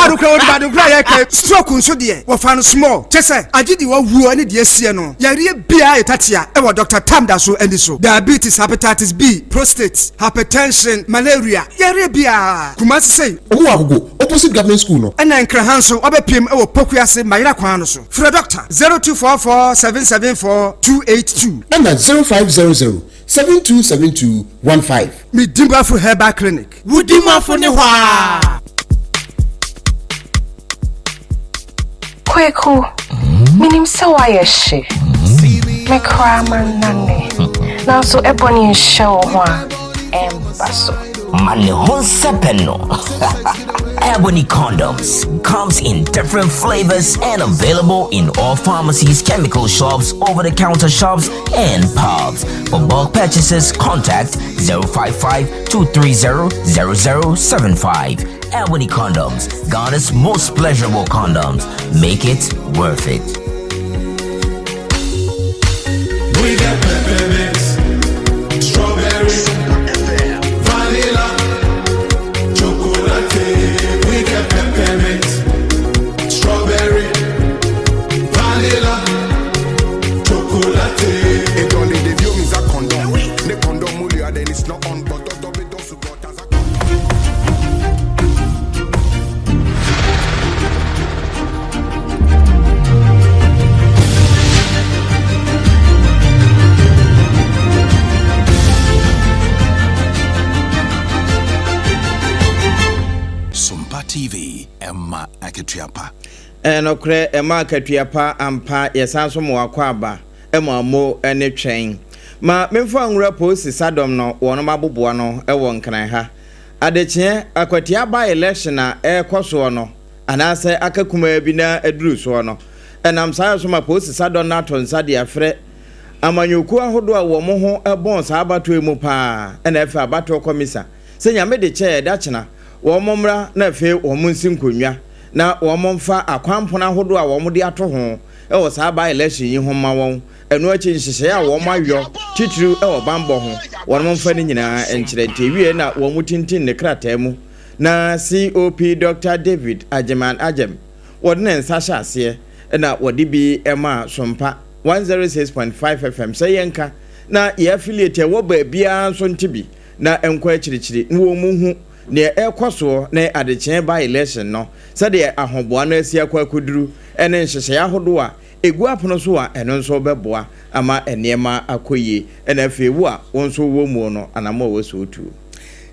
ade korɔ wode ba ade korɔ yɛ kɛ stroke nso deɛ wɔfa no small kyɛ sɛ agye deɛ wawuo ne deɛ asie no yareɛ biara yɛ tatea ɛwɔ Dr. Tam da so ani so diabetes hepatitis B prostate hypertension malaria yareɛ biara Kumasi sei. Ɔmo wɔ Agogo opposite government school no. Ɛna Nkran ha nso wabɛpiem wɔ Pokuase Mayera kwan no so. Frɛ Dɔkta 0244 774 282. Ɛna 0500 7272 15. Me Dimafo Herbal Clinic. Wo Dimafo ne hɔ aa. Kweku, menim sɛ woayɛ hye. Me koraa mannane. Nanso ɛbɔne nhyɛ wo ho a, ɛmba so. Ma ne ho nsɛpɛ no. Ebony condoms comes in different flavors and available in all pharmacies, chemical shops, over-the-counter shops, and pubs. For bulk purchases, contact 055 230 0075. Ebony condoms, Ghana's most pleasurable condoms. Make it worth it. We got peppermint, strawberry, vanilla, chocolate. We got peppermint, strawberry, vanilla, chocolate. It only the view is a condom. The condom then it's not on, but akatua pa. Ɛyɛ nokorɛ, ɛma akatua pa ampa, yɛsan nso ma w'akwaaba ma mo ne twɛn. Ma memfa nwura polisi sadɔm no wɔnom aboboa no wɔ Nkran ha. Adekyeɛ, Akwatia by election a ɛrekɔ soɔ no, anaasɛ aka kumaa bi na aduru soɔ no, ɛnam saa yɛ so ma polisi sadɔm no ato nsa de afrɛ amanyɔkuo ahodoɔ a wɔn ho bɔn saa abatoɔ yi mu paa na afei abatoɔ kɔmisa sɛ Nyame de kyɛɛ da kyena wɔn mmra na afei wɔn nsi nkonnwa na wɔn mfa akwanpono ahodoɔ a wɔn de ato ho wɔ saa by election yi ho mma wɔn, ɛno akyi nhyehyɛeɛ a wɔn ayɔ titiriw wɔ banbɔ ho wɔn mfa ne nyinaa nkyerɛ nti ewiei na wɔn tintin ne krataa mu na COP Dɔkta David Agyeman Agyem wɔde ne nsa hyɛ aseɛ na wɔde bi maa Sompa 106.5 FM sɛ yɛnka na yɛ affiliate a ɛwɔ baabiara nso nte bi na ɛnkɔ akyirikyiri na wɔn hu nea ɛrekɔ soɔ ne adekyeɛ by election no sɛdeɛ ahoboa no asi akɔ akɔduru ne nhyehyɛeɛ ahodoɔ a ɛgu apono so a ɛno nso bɛboa ama nneɛma akɔ yie ɛna afei wo a wo nso wowɔ muo no anamɔ a ɛwɔ sɛ wotuo.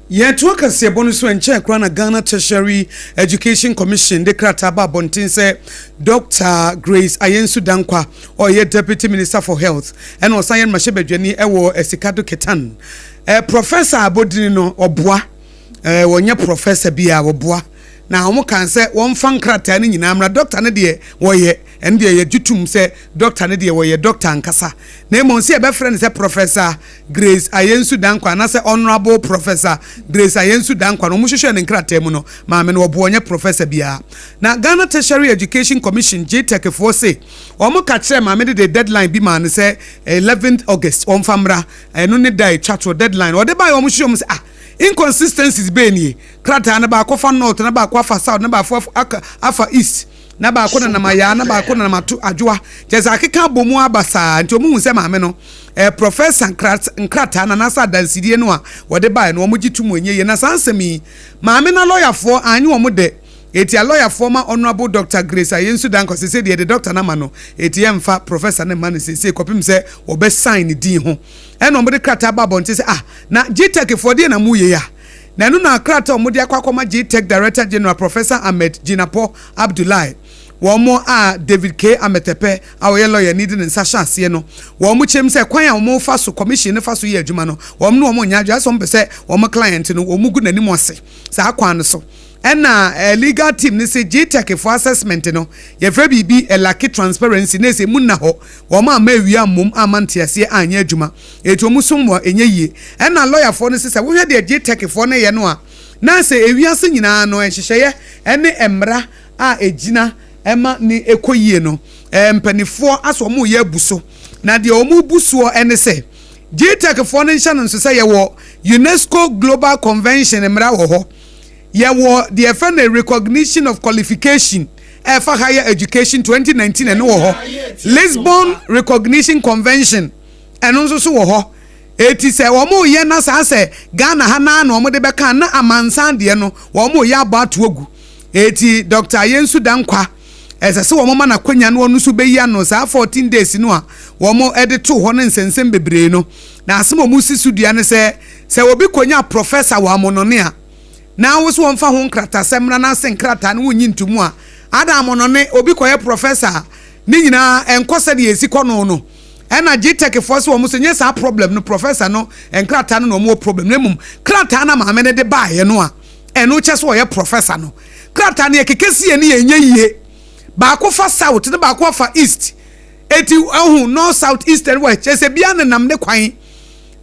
Yɛtoa kaseɛbɔ no so ɛnkyɛɛ koraa na Ghana Tertiary Education Commission de krataa baa abɔnten sɛ Dɔkta Grace Ayensu Dankwa a ɔyɛ Deputy Minister for Health ɛna ɔsan yɛ mmarahyɛbadwani wɔ Esikado Ketan Professor abɔdini no ɔboa wɔnyɛ professor bi a wɔboa na wɔn kan sɛ wɔmfa nkrataa no nyinaa mmra dɔkta no deɛ wɔyɛ ɛno deɛ yɛgye tom sɛ dɔkta no deɛ wɔyɛ dɔkta ankasa na mmom sɛ yɛbɛfrɛ no sɛ Professor Grace Ayensu Dankwa anaasɛ Honourable Professor Grace Ayensu Dankwa no, wɔhwehwɛɛ ne nkrataa mu no, maame no wɔboa ɔnyɛ professor biara. Na Ghana Tertiary Education Commission, GTEC, foɔ se wɔn ka kyerɛɛ maame no de deadline bi maa no sɛ 11th August wɔmfa mmra, ɛno ne da a ɛtwa toɔ, deadline. Wɔde baeɛ wɔn hwehwɛɛ mu sɛ ah, inconsistencies bɛn nie? Krataa no baako fa North na baako afa South na baako afa East. Na baako nenam ayaa na baako nenam ato adwoa kyerɛ sɛ akeka abɔ mu aba saa nti wɔn hu sɛ maame no ɛɛ prɔfɛsa nkrataa no anaasɛ adansidie no a wɔde baeɛ no wɔn gye to mu ɛnyɛ yie na saa nsɛm yi maame na lɔyafoɔ anye wɔn dɛ eti alɔyafoɔ ma Honourable Doctor Grace Ayensu Dankwa sese deɛ yɛde doctor no ama no eti yɛnfa professor no mma no sese kɔpem sɛ wɔbɛ sign ne din ho ɛna wɔn de krataa ba abɔnten sɛ ah na GTEC foɔ deɛ na mo yɛ yi a Na ɛno na krataa a wɔde akɔ akɔma GTEC Director General Professor Ahmed Jinapor Abdullahi, wɔn a David K. Ametepe a ɔyɛ lɔyani de ne nsa hyɛ aseɛ no, wɔn kyerɛ mu sɛ kwan a wɔfa so, commission no fa so yɛ adwuma no, wɔn ne wɔn nyɛ adwene, ayɛ sɛ wɔpɛ sɛ wɔn client no wɔn gu n'anim ase saa kwan no so. Ɛna legal team no se GTEC foɔ assessment no, yɛfrɛ biribi lacke transparency, na ɛsɛ emu nna hɔ, wɔn amma awia ammom amma nteaseɛ anyɛ adwuma. Enti wɔn som wɔ ɛnyɛ yie. Ɛna lɔyafoɔ no se sɛ wohwɛ deɛ GTEC foɔ no yɛ no a, na sɛ ewiase nyinaa no nhyehyɛeɛ ne mmara a ɛgyina ma ne ɛkɔ yie no, mpanifoɔ asɛ wɔn reyɛ abu so. Na deɛ wɔn rebu soɔ ne sɛ, GTEC foɔ no nhyɛ no nso sɛ yɛwɔ UNESCO Global Convention mmara wɔ hɔ, yɛwɔ deɛ yɛfrɛ no Recognition of Qualification a ɛfa Higher Education 2019 ɛno wɔ hɔ, Lisbon Recognition Convention, Ɛno nso so wɔ hɔ. Eti sɛ wɔn reyɛ na saa sɛ Ghana ha naa na wɔn de bɛka a, na amansan deɛ no wɔn reyɛ abɔ ato agu. Eti Doctor Ayensu Dankwa, ɛsɛ sɛ wɔn ma no akwanya na ɔno nso bɛyi ano saa 14 days no a wɔn de too hɔ no nsɛnsɛm bebree no. Na asɛm a wɔn si so dua ne sɛ, sɛ obi kɔnya Professor wɔ amonɔne a, na wo so wɔmfa ho nkratasɛm mmra na ase nkrataa no wonnye ntomu a, ada amonɔne obi kɔyɛ Professor a, ne nyinaa ɛnkɔ sɛdeɛ ɛsi kɔ no no. Ɛna GTEC foɔ se wɔn so nyɛ saa problem no professor no nkrataa no na wɔn wɔ problem na mmom krataa na maame no de baeɛ no a ɛno kyɛ sɛ ɔyɛ professor no krataa no yɛkeka si yɛ ne yɛ nyɛ yie baako fa south ne baako afa east eti ɛho north south east and west kyɛ sɛ bia nenam ne kwan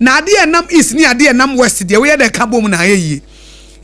Na adeɛ a ɛnam east ne adeɛ a ɛnam west deɛ woyɛ dɛ ka bom na ayɛ yie.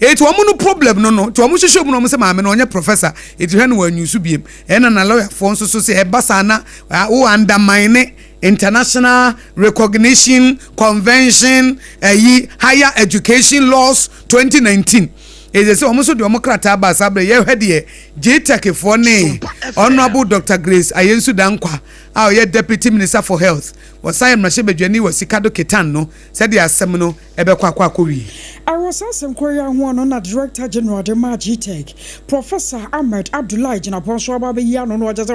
Eti wɔn no problem no no nti wɔn hwehwɛ mu na wɔn sɛ maame no ɔnyɛ professor eti hwɛ no wɔn anyusu biem. Ɛna na lawyer foɔ nso so sɛ ɛba saa na wo undermine international recognition convention ɛyi higher education laws 2019. Eti sɛ wɔn nso deɛ wɔn krataa baa saa bere yɛhwɛ deɛ GTEC foɔ ne Honourable Dr. Grace Ayensu Dankwa a ɔyɛ Deputy Minister for Health Wɔsan yɛ mmarahyɛbadwani wɔ Sikado Ketan no sɛdeɛ asɛm no bɛkɔ akɔ akɔwie. Wɔ saa asɛm koro yi ara ho no na Director General de maa GTEC, Professor Ahmed Abdullahi Jinapor nso aba abɛyi ano na ɔkyerɛ sɛ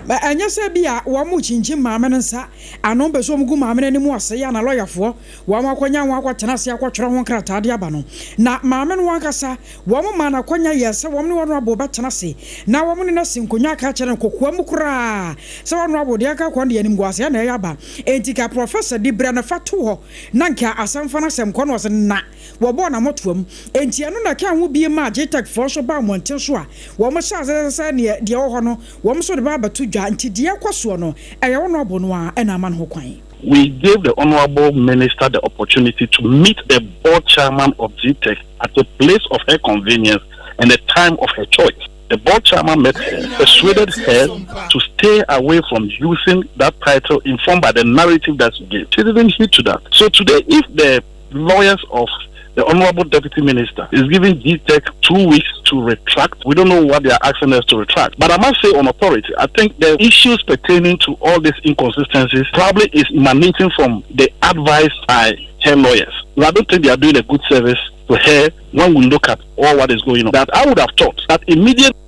hwɛ, ɛnyɛ sɛ ebia wɔrekyinkyim maame no nsa ano mpɛ sɛ wɔgu maame no anim ase a na lɔyafoɔ wɔn akɔnya ho akɔtena ase akɔtwerɛ ho nkrataa de aba no na maame no ankasa wɔn maa no akɔnya yɛɛ sɛ wɔn ne Honourable bɛtena. atena ase na wɔn ne no asi nkonnwa aka akyerɛ no kokoa mu koraa sɛ wɔn abo deɛ aka kɔ no deɛ animguaseɛ na ɛyɛ aba. Enti ka Professor dibrɛ no fa to hɔ na nka asɛm fa no asɛm kɔ na ɔse na wɔbɔɔ no amotoam. Enti ɛno na ɛkaa ho bie maa GTEC foɔ nso baa mmɔnten so a wɔn hyɛɛ aseɛ sɛ neɛ deɛ ɛwɔ hɔ no wɔn nso de ba abɛto dwa. Nti deɛ ɛkɔ soɔ no ɛyɛ wɔn abo no ara na ama no ho kwan. We gave the Honorable Minister the opportunity to meet the board chairman of GTEC at a place of her convenience and a time of her choice. The board chairman met her, persuaded her to stay away from using that title informed by the narrative that she gave. She didn't heed to that. So today, if the lawyers of the Honorable Deputy Minister is giving GTEC 2 weeks to retract. We don't know what they are asking us to retract. But I must say on authority, I think the issues pertaining to all these inconsistencies probably is emanating from the advice by her lawyers. I don't think they are doing a good service to her when we look at all what is going on. That I would have thought that immediately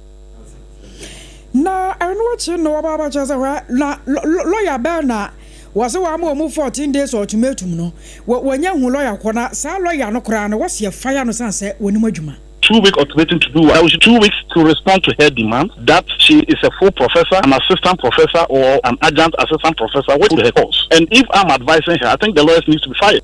Na ɛno akyi no wɔba abɛkyerɛ sɛ hwɛ na lɔya bɛn na wɔse wɔama wɔn 14 days ultimatum no wɔnya hu lɔya kɔ na saa lɔya no koraa no wɔse yɛfire no sane sɛ wɔnim adwuma. 2 week ultimatum to do what? 2 weeks to respond to her demand that she is a full professor, an assistant professor, or an adjunct assistant professor with her course. And if I'm advising her, I think the lawyers need to be fired.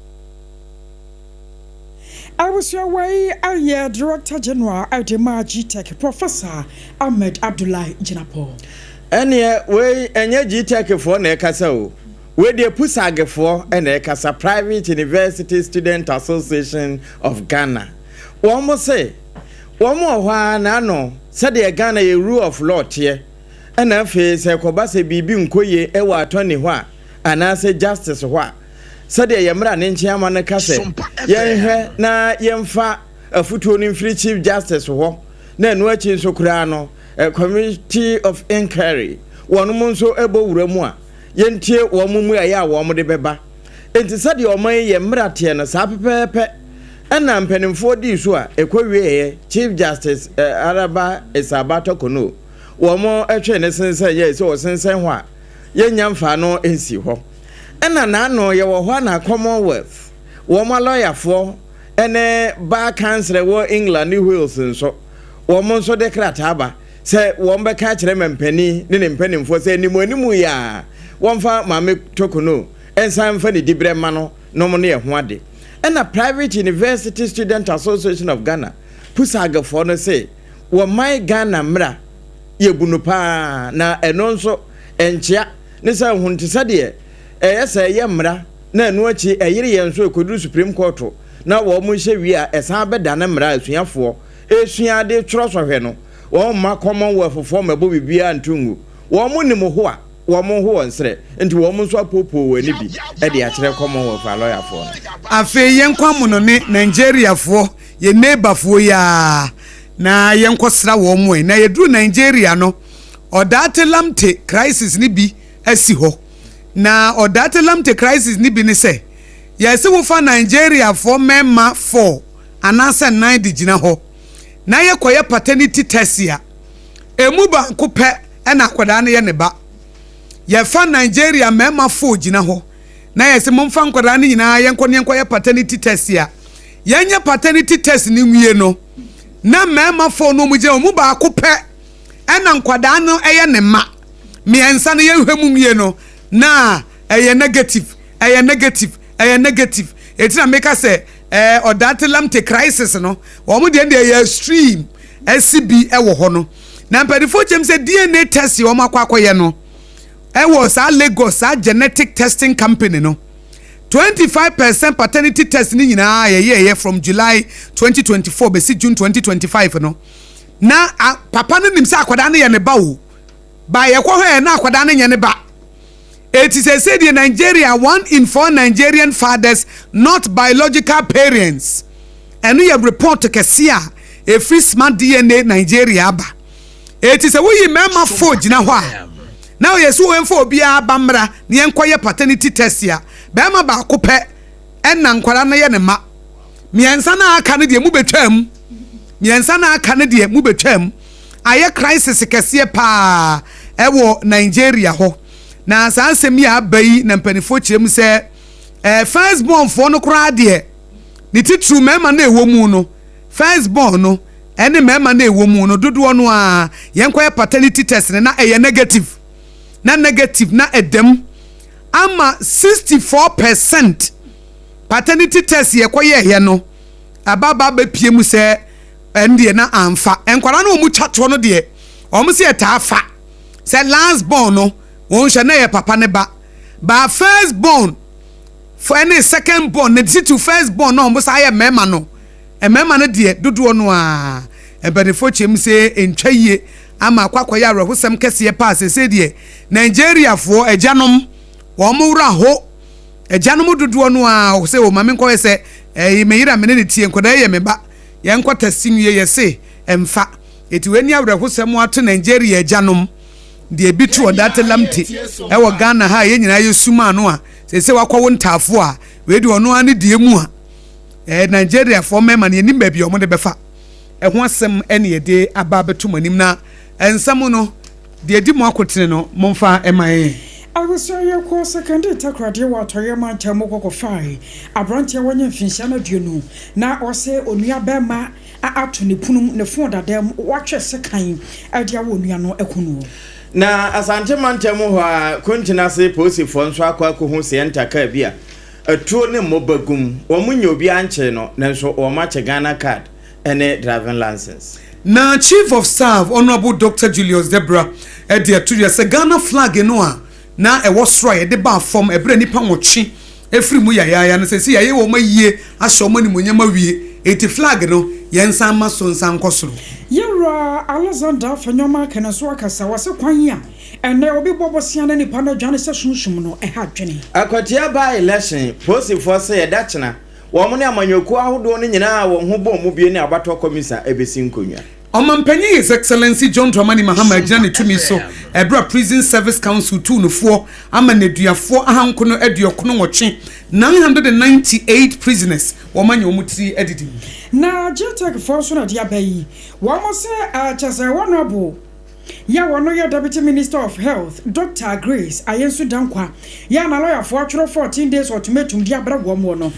Abusua wei ayɛ Director General de ma GTEC, Professor Ahmed Abdullahi Jinapor. Ɛneɛ wei ɛnyɛ GTEC foɔ na ɛkasa o, wei deɛ PUSAG foɔ na ɛkasa, Private University Student Association of Ghana. Wɔn se wɔn wɔ hɔ ara na ano sɛdeɛ Ghana yɛ rule of law teɛ, ɛna afei sɛ ɛkɔba sɛ biribi nkɔ yie ɛwɔ attorney hɔ a anaasɛ justice hɔ a, sɛdeɛ yɛn mmara ne nkyɛn ama no ka sɛ yɛnhwɛ na yɛmfa afutuo no mfiri Chief Justice hɔ, na ɛno akyi nso koraa no Committee of Inquiry wɔn nso bɔ wura mu a yɛntie wɔn mmuaeɛ a wɔn de bɛba. Enti sɛdeɛ ɔman yi yɛ mmara teɛ no saa pɛpɛɛpɛ ɛna mpanimfoɔ dii so a ɛkɔ wieɛ Chief Justice Araba Esaba Torkornoo wɔn twee ne sensɛn yɛɛ sɛ ɔsensɛn hɔ a yɛnnya mfaa no nsi hɔ. Ɛna n'ano yɛwɔ hɔ a na Commonwealth wɔn alɔyafoɔ ne Bar Council ɛwɔ England ne Wales nso wɔn nso de krataa ba sɛ wɔn bɛka akyerɛ mampanin ne ne mpanimfoɔ sɛ animuanimu yi a wɔmfa Maame Torkornoo nsan mfa ne diberɛ mma no nom ne ɛho ade. Ɛna Private University Student Association of Ghana, PUSAG foɔ no se wɔman Ghana mmra yɛbu no paa na ɛno nso ɛnkyea ne sɛ ho nte sɛdeɛ ɛyɛ sɛ ɛyɛ mmara na ɛno akyi ɛyere yɛn nso ɛkɔduru Supreme Court na wɔn hyɛ wie a ɛsan bɛdane mmara a asuafoɔ ɛresua de twerɛ sɔhwɛ no. Wɔn mma Commonwealth foɔ mmɛbɔ biribiara nto ngu. Wɔn nim ho a wɔn ho wɔn serɛ nti wɔn nso apoopoo wɔn ani bi de akyerɛ Commonwealth alɔyafoɔ no. Afei yɛnkɔ amonɔne Nigeriafoɔ, yɛn neighbourfoɔ yi ara na yɛnkɔsra wɔn ɛ. Na yɛduru Nigeria no, Odaate Lamte crisis no bi asi hɔ. Na Odaate Lamte crisis no bi ne sɛ, yɛse wofa Nigeriafoɔ mmarima four anaasɛ nnan de gyina hɔ na yɛkɔyɛ paternity test a, ɛmu baako pɛ na akwadaa no yɛ ne ba. Yɛfa Nigeria mmarima four gyina hɔ na yɛse momfa nkwadaa no nyinaa yɛnkɔ ne yɛnkɔyɛ paternity test a, yɛnyɛ paternity test no nwie no, na mmarima four no wɔn gyina wɔn mu baako pɛ ɛna nkwadaa no ɛyɛ ne mma. Mmiɛnsa no yɛnhwɛ mu nwie no na ɛyɛ negative, ɛyɛ negative, ɛyɛ negative. Eti na meka sɛ ɛɛ ɔdate lamte crisis no wɔn deɛ deɛ ɛyɛ extreme ɛsi bi ɛwɔ hɔ no. Na mpanimfoɔ kyɛm sɛ DNA test wɔn akɔ akɔyɛ no ɛwɔ saa Lagos saa genetic testing company no. 25% paternity test ne nyinaa yɛyɛɛyɛ from July 2024 bɛsi June 2025 no, na a, papa no nim sɛ akwadaa no yɛ ne ba o, ba yɛkɔhwɛ yɛ na akwadaa no nyɛ ne ba. Eti sɛ sɛ deɛ Nigeria, one in four Nigerian fathers not biological parents. Ɛno yɛ report kɛse a ɛfiri Smart DNA Nigeria aba. Eti sɛ woyi mmarima four gyina hɔ a, na ɔyɛ sɛ wɔmfa obiara ba mmra na yɛnkɔyɛ paternity test a, barima baako pɛ ɛna nkwadaa no yɛ ne mma. Mmiɛnsa no a aka no deɛ mubetwaa mu. Mmiɛnsa no a aka no deɛ mubetwaa mu. Ayɛ crisis kɛseɛ paa ɛwɔ Nigeria hɔ. Na saa nsɛm yi a aba yi na mpanimfoɔ kyerɛ mu sɛ ɛɛ first born foɔ no koraa deɛ, ne titiriw mmarima no a ɛwɔ mu no, first born no. ne mmarima no a ɛwɔ mu no dodoɔ no ara yɛnkɔyɛ paternity test no na ɛyɛ negative na negative na ɛda mu ama 64 percent paternity test yɛkɔyɛɛyɛ no aba aba abɛpie mu sɛ ɛndeɛ na amfa nkwadaa no wɔn twa toɔ no deɛ wɔn sɛ ɛtaa fa sɛ last born no wɔn hwɛ na ɛyɛ papa ne ba ba first born ɛne second born ne titiriw first born na wɔn san yɛ mmarima no mmarima no deɛ dodoɔ no ara mpanimfoɔ kyerɛ mu sɛ ntwa yie ama akɔ akɔyɛ awerɛhosɛm kɛseɛ paa sese deɛ Nigeriafoɔ agyanom wɔn wura ho agyanom dodoɔ no ara sɛ o maame nkɔyɛ sɛ ɛyi me yere a me ne ne tie nkɔdaa yɛ me ba yɛn nkɔ tɛsi nwie yɛ se ɛmfa eti wei ni awerɛhosɛm ato Nigeria agyanom deɛ ebi to ɔdate lamte ɛwɔ Ghana ha a yɛn nyinaa yɛ sum ano a Seesei wakɔwo ntaafo a wei deɛ ɔno ara ne deɛ mu a ɛɛ Nigeriafoɔ mmarima no yɛnim baabi a wɔde bɛfa. Ɛho asɛm ɛne yɛde aba abɛto mo anim na nsɛm no deɛ ɛdi mo akotene no momfa mma yɛn. Abusua yi kɔɔ Sekandi Takoradi wɔ Atɔeɛ mantam mu kɔkɔfae aberanteɛ a wanya mfinhyia no aduonu na ɔse onua bɛɛma a ato ne pono mu ne fon dada mu watwe sekan de awɔ onua no aku no. Na Asante mantam mu hɔ ara, Kontena ase polisifoɔ nso akɔ akɔhu Sienta kaa bi a atuo ne mmoba gu mu. Wɔn nyɛ obiara nkyee no, nanso wɔn akyɛ Ghana card ne driving license. Na Chief of Staff, Honourable Doctor Julius Debrah de ato dwa sɛ Ghana flag no a na ɛwɔ soro a yɛde baa fam ɛberɛ a nnipa nwɔtwe firi mu yayaaya no seesei yɛayɛ wɔn ayie ahyɛ wɔn animuonyam awie enti flag no yɛnsan mma so nsan nkɔ soro. Yɛwura Alexander Afenyo Markin nso akasa, ɔse kwan a ɛnnɛ obi bɔ bosea na nipa no adwane sɛ sunsum no ɛha adwene. Akwatia by election, Polisifoɔ se ɛda kyena wɔn ne amanyɔkuo ahodoɔ no nyinaa a wɔn ho bɔɔ mu bie ne abatoɔ kɔmisa bɛsi nkonnwa. Ɔmanpanyin His Excellency John Dramani Mahama agyina ne tumi so ɛberɛ a Prison Service Council tuu no foɔ ama nneduafoɔ ahankono aduɔkono nwɔtwe, 998 prisoners, wɔn anya wɔn tiri adidi mu. Na Gtech foɔ nso na ɛde aba yi, wɔn se kyɛsɛ Honourable yɛ a ɔno yɛ Deputy Minister of Health Doctor Grace Ayensu Dankwa yɛ a na lɔyafoɔ atwerɛ 14 days ultimatum de abrɛ wɔn no,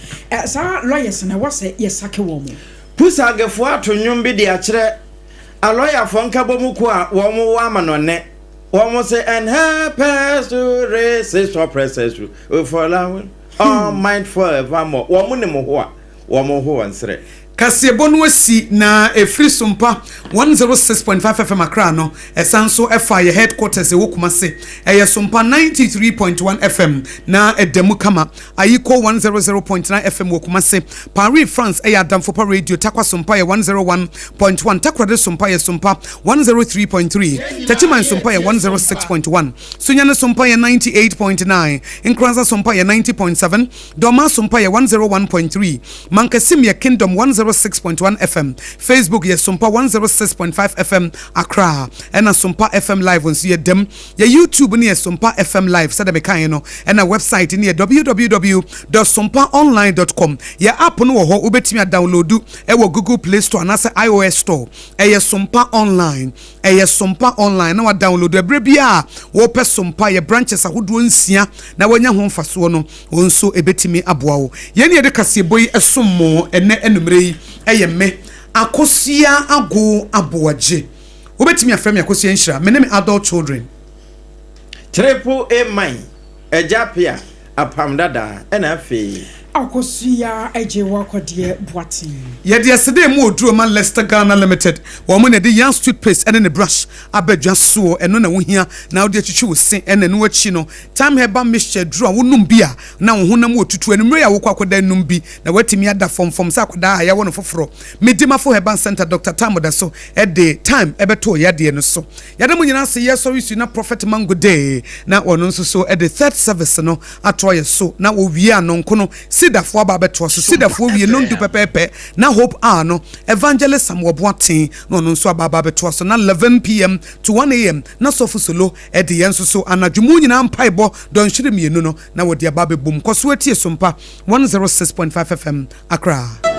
saa lawyers no ɛwɔ sɛ yɛsake wɔn. Pusagefoɔ ato nnwom bi de akyerɛ alɔyafoɔ nkabɔmu kuo a wɔn wɔ amanɔne. Wɔn se, And help us to resist oppressors who follow all might forevermore. Wɔn nim ho a, wɔn ho wɔn serɛ. Kaseɛbɔ no asi na ɛfiri Sompa 106.5 FM Accra no, ɛsan nso fa yɛ headquarters ɛwɔ Kumasi. Ɛyɛ Sompa 93.1 FM na ɛda mu kama. Ayiko 100.9 FM wɔ Kumasi. Paris, France yɛ Adamfo Pa Radio, Tarkwa Sompa yɛ 101.1, Takoradi Sompa yɛ Sompa 103.3, Techiman Sompa yɛ 106.1, Sunyani Sompa yɛ 98.9, Nkoranza Sompa yɛ 90.7, Dormaa Sompa yɛ 101.3, Mankasim yɛ Kingdom 106.1 FM, Facebook yɛ Sompa 106.5 FM Accra, ɛna Sompa FM Live nso yɛ dam. Yɛ YouTube no yɛ Sompa FM Live sɛdeɛ mekaeɛ no, ɛna website no yɛ www dot sompaonline dot com. Yɛ app no wɔ hɔ, wobɛtumi adownloadu wɔ Google Play Store anaasɛ iOS Store. Ɛyɛ Sompa Online, ɛyɛ Sompa Online na wadownloadu ɛberɛ biara a wopɛ Sompa, yɛ branches ahodoɔ nsia na wanya ho mfasoɔ no, wo nso ɛbɛtumi aboa wo. Yɛn ne yɛde kaseɛbɔ yi som mo ɛnnɛ anwummerɛ yi, ɛyɛ me, Akosua Ago Aboagye. Wobɛtumi afrɛ me Akosua Nhyira. Me ne me adult children. Triple A man, Agya Apea, Apam Dada, ɛna afei. Akosua Adjei Wakɔdeɛ Boateng. Yɛde aseda emu oduro ma Lester Ghana Limited, wɔn na ɛde Yans toothpaste ne ne brush aba dwa soɔ, ɛno na wohia na wode atwitwi wo se, ɛna ɛno akyi no Thyme Herbal Mixture aduro a wonom bi a na wo honam wɔ tutu, anwummerɛ yi a wokɔ akɔda nnom bi na woatumi ada fɔmfɔm sɛ akwadaa a yɛawo no foforɔ. Medimafo Herbal Centre Doctor Tam da so de Thyme bɛtoo yadeɛ no so. Yɛda mo nyinaa ase, yɛsɔre su na Prophet Mango Day na ɔno nso so de third service no atoa yɛ so na wɔwie a nonko no Sidafoɔ aba abɛtoa so. Sidafoɔ wie nondu pɛpɛɛpɛ na Hope hour no Evangelist Samuel Boateng na ɔno nso aba aba abɛtoa so na 11 pm to 1 am na Sɔfo Solo de yɛn nso so anadwo mu nyinaa mpaebɔ dɔnhwere mmienu no na wɔde aba abɛbom. Kɔ so tie Sompa 106.5 FM Accra.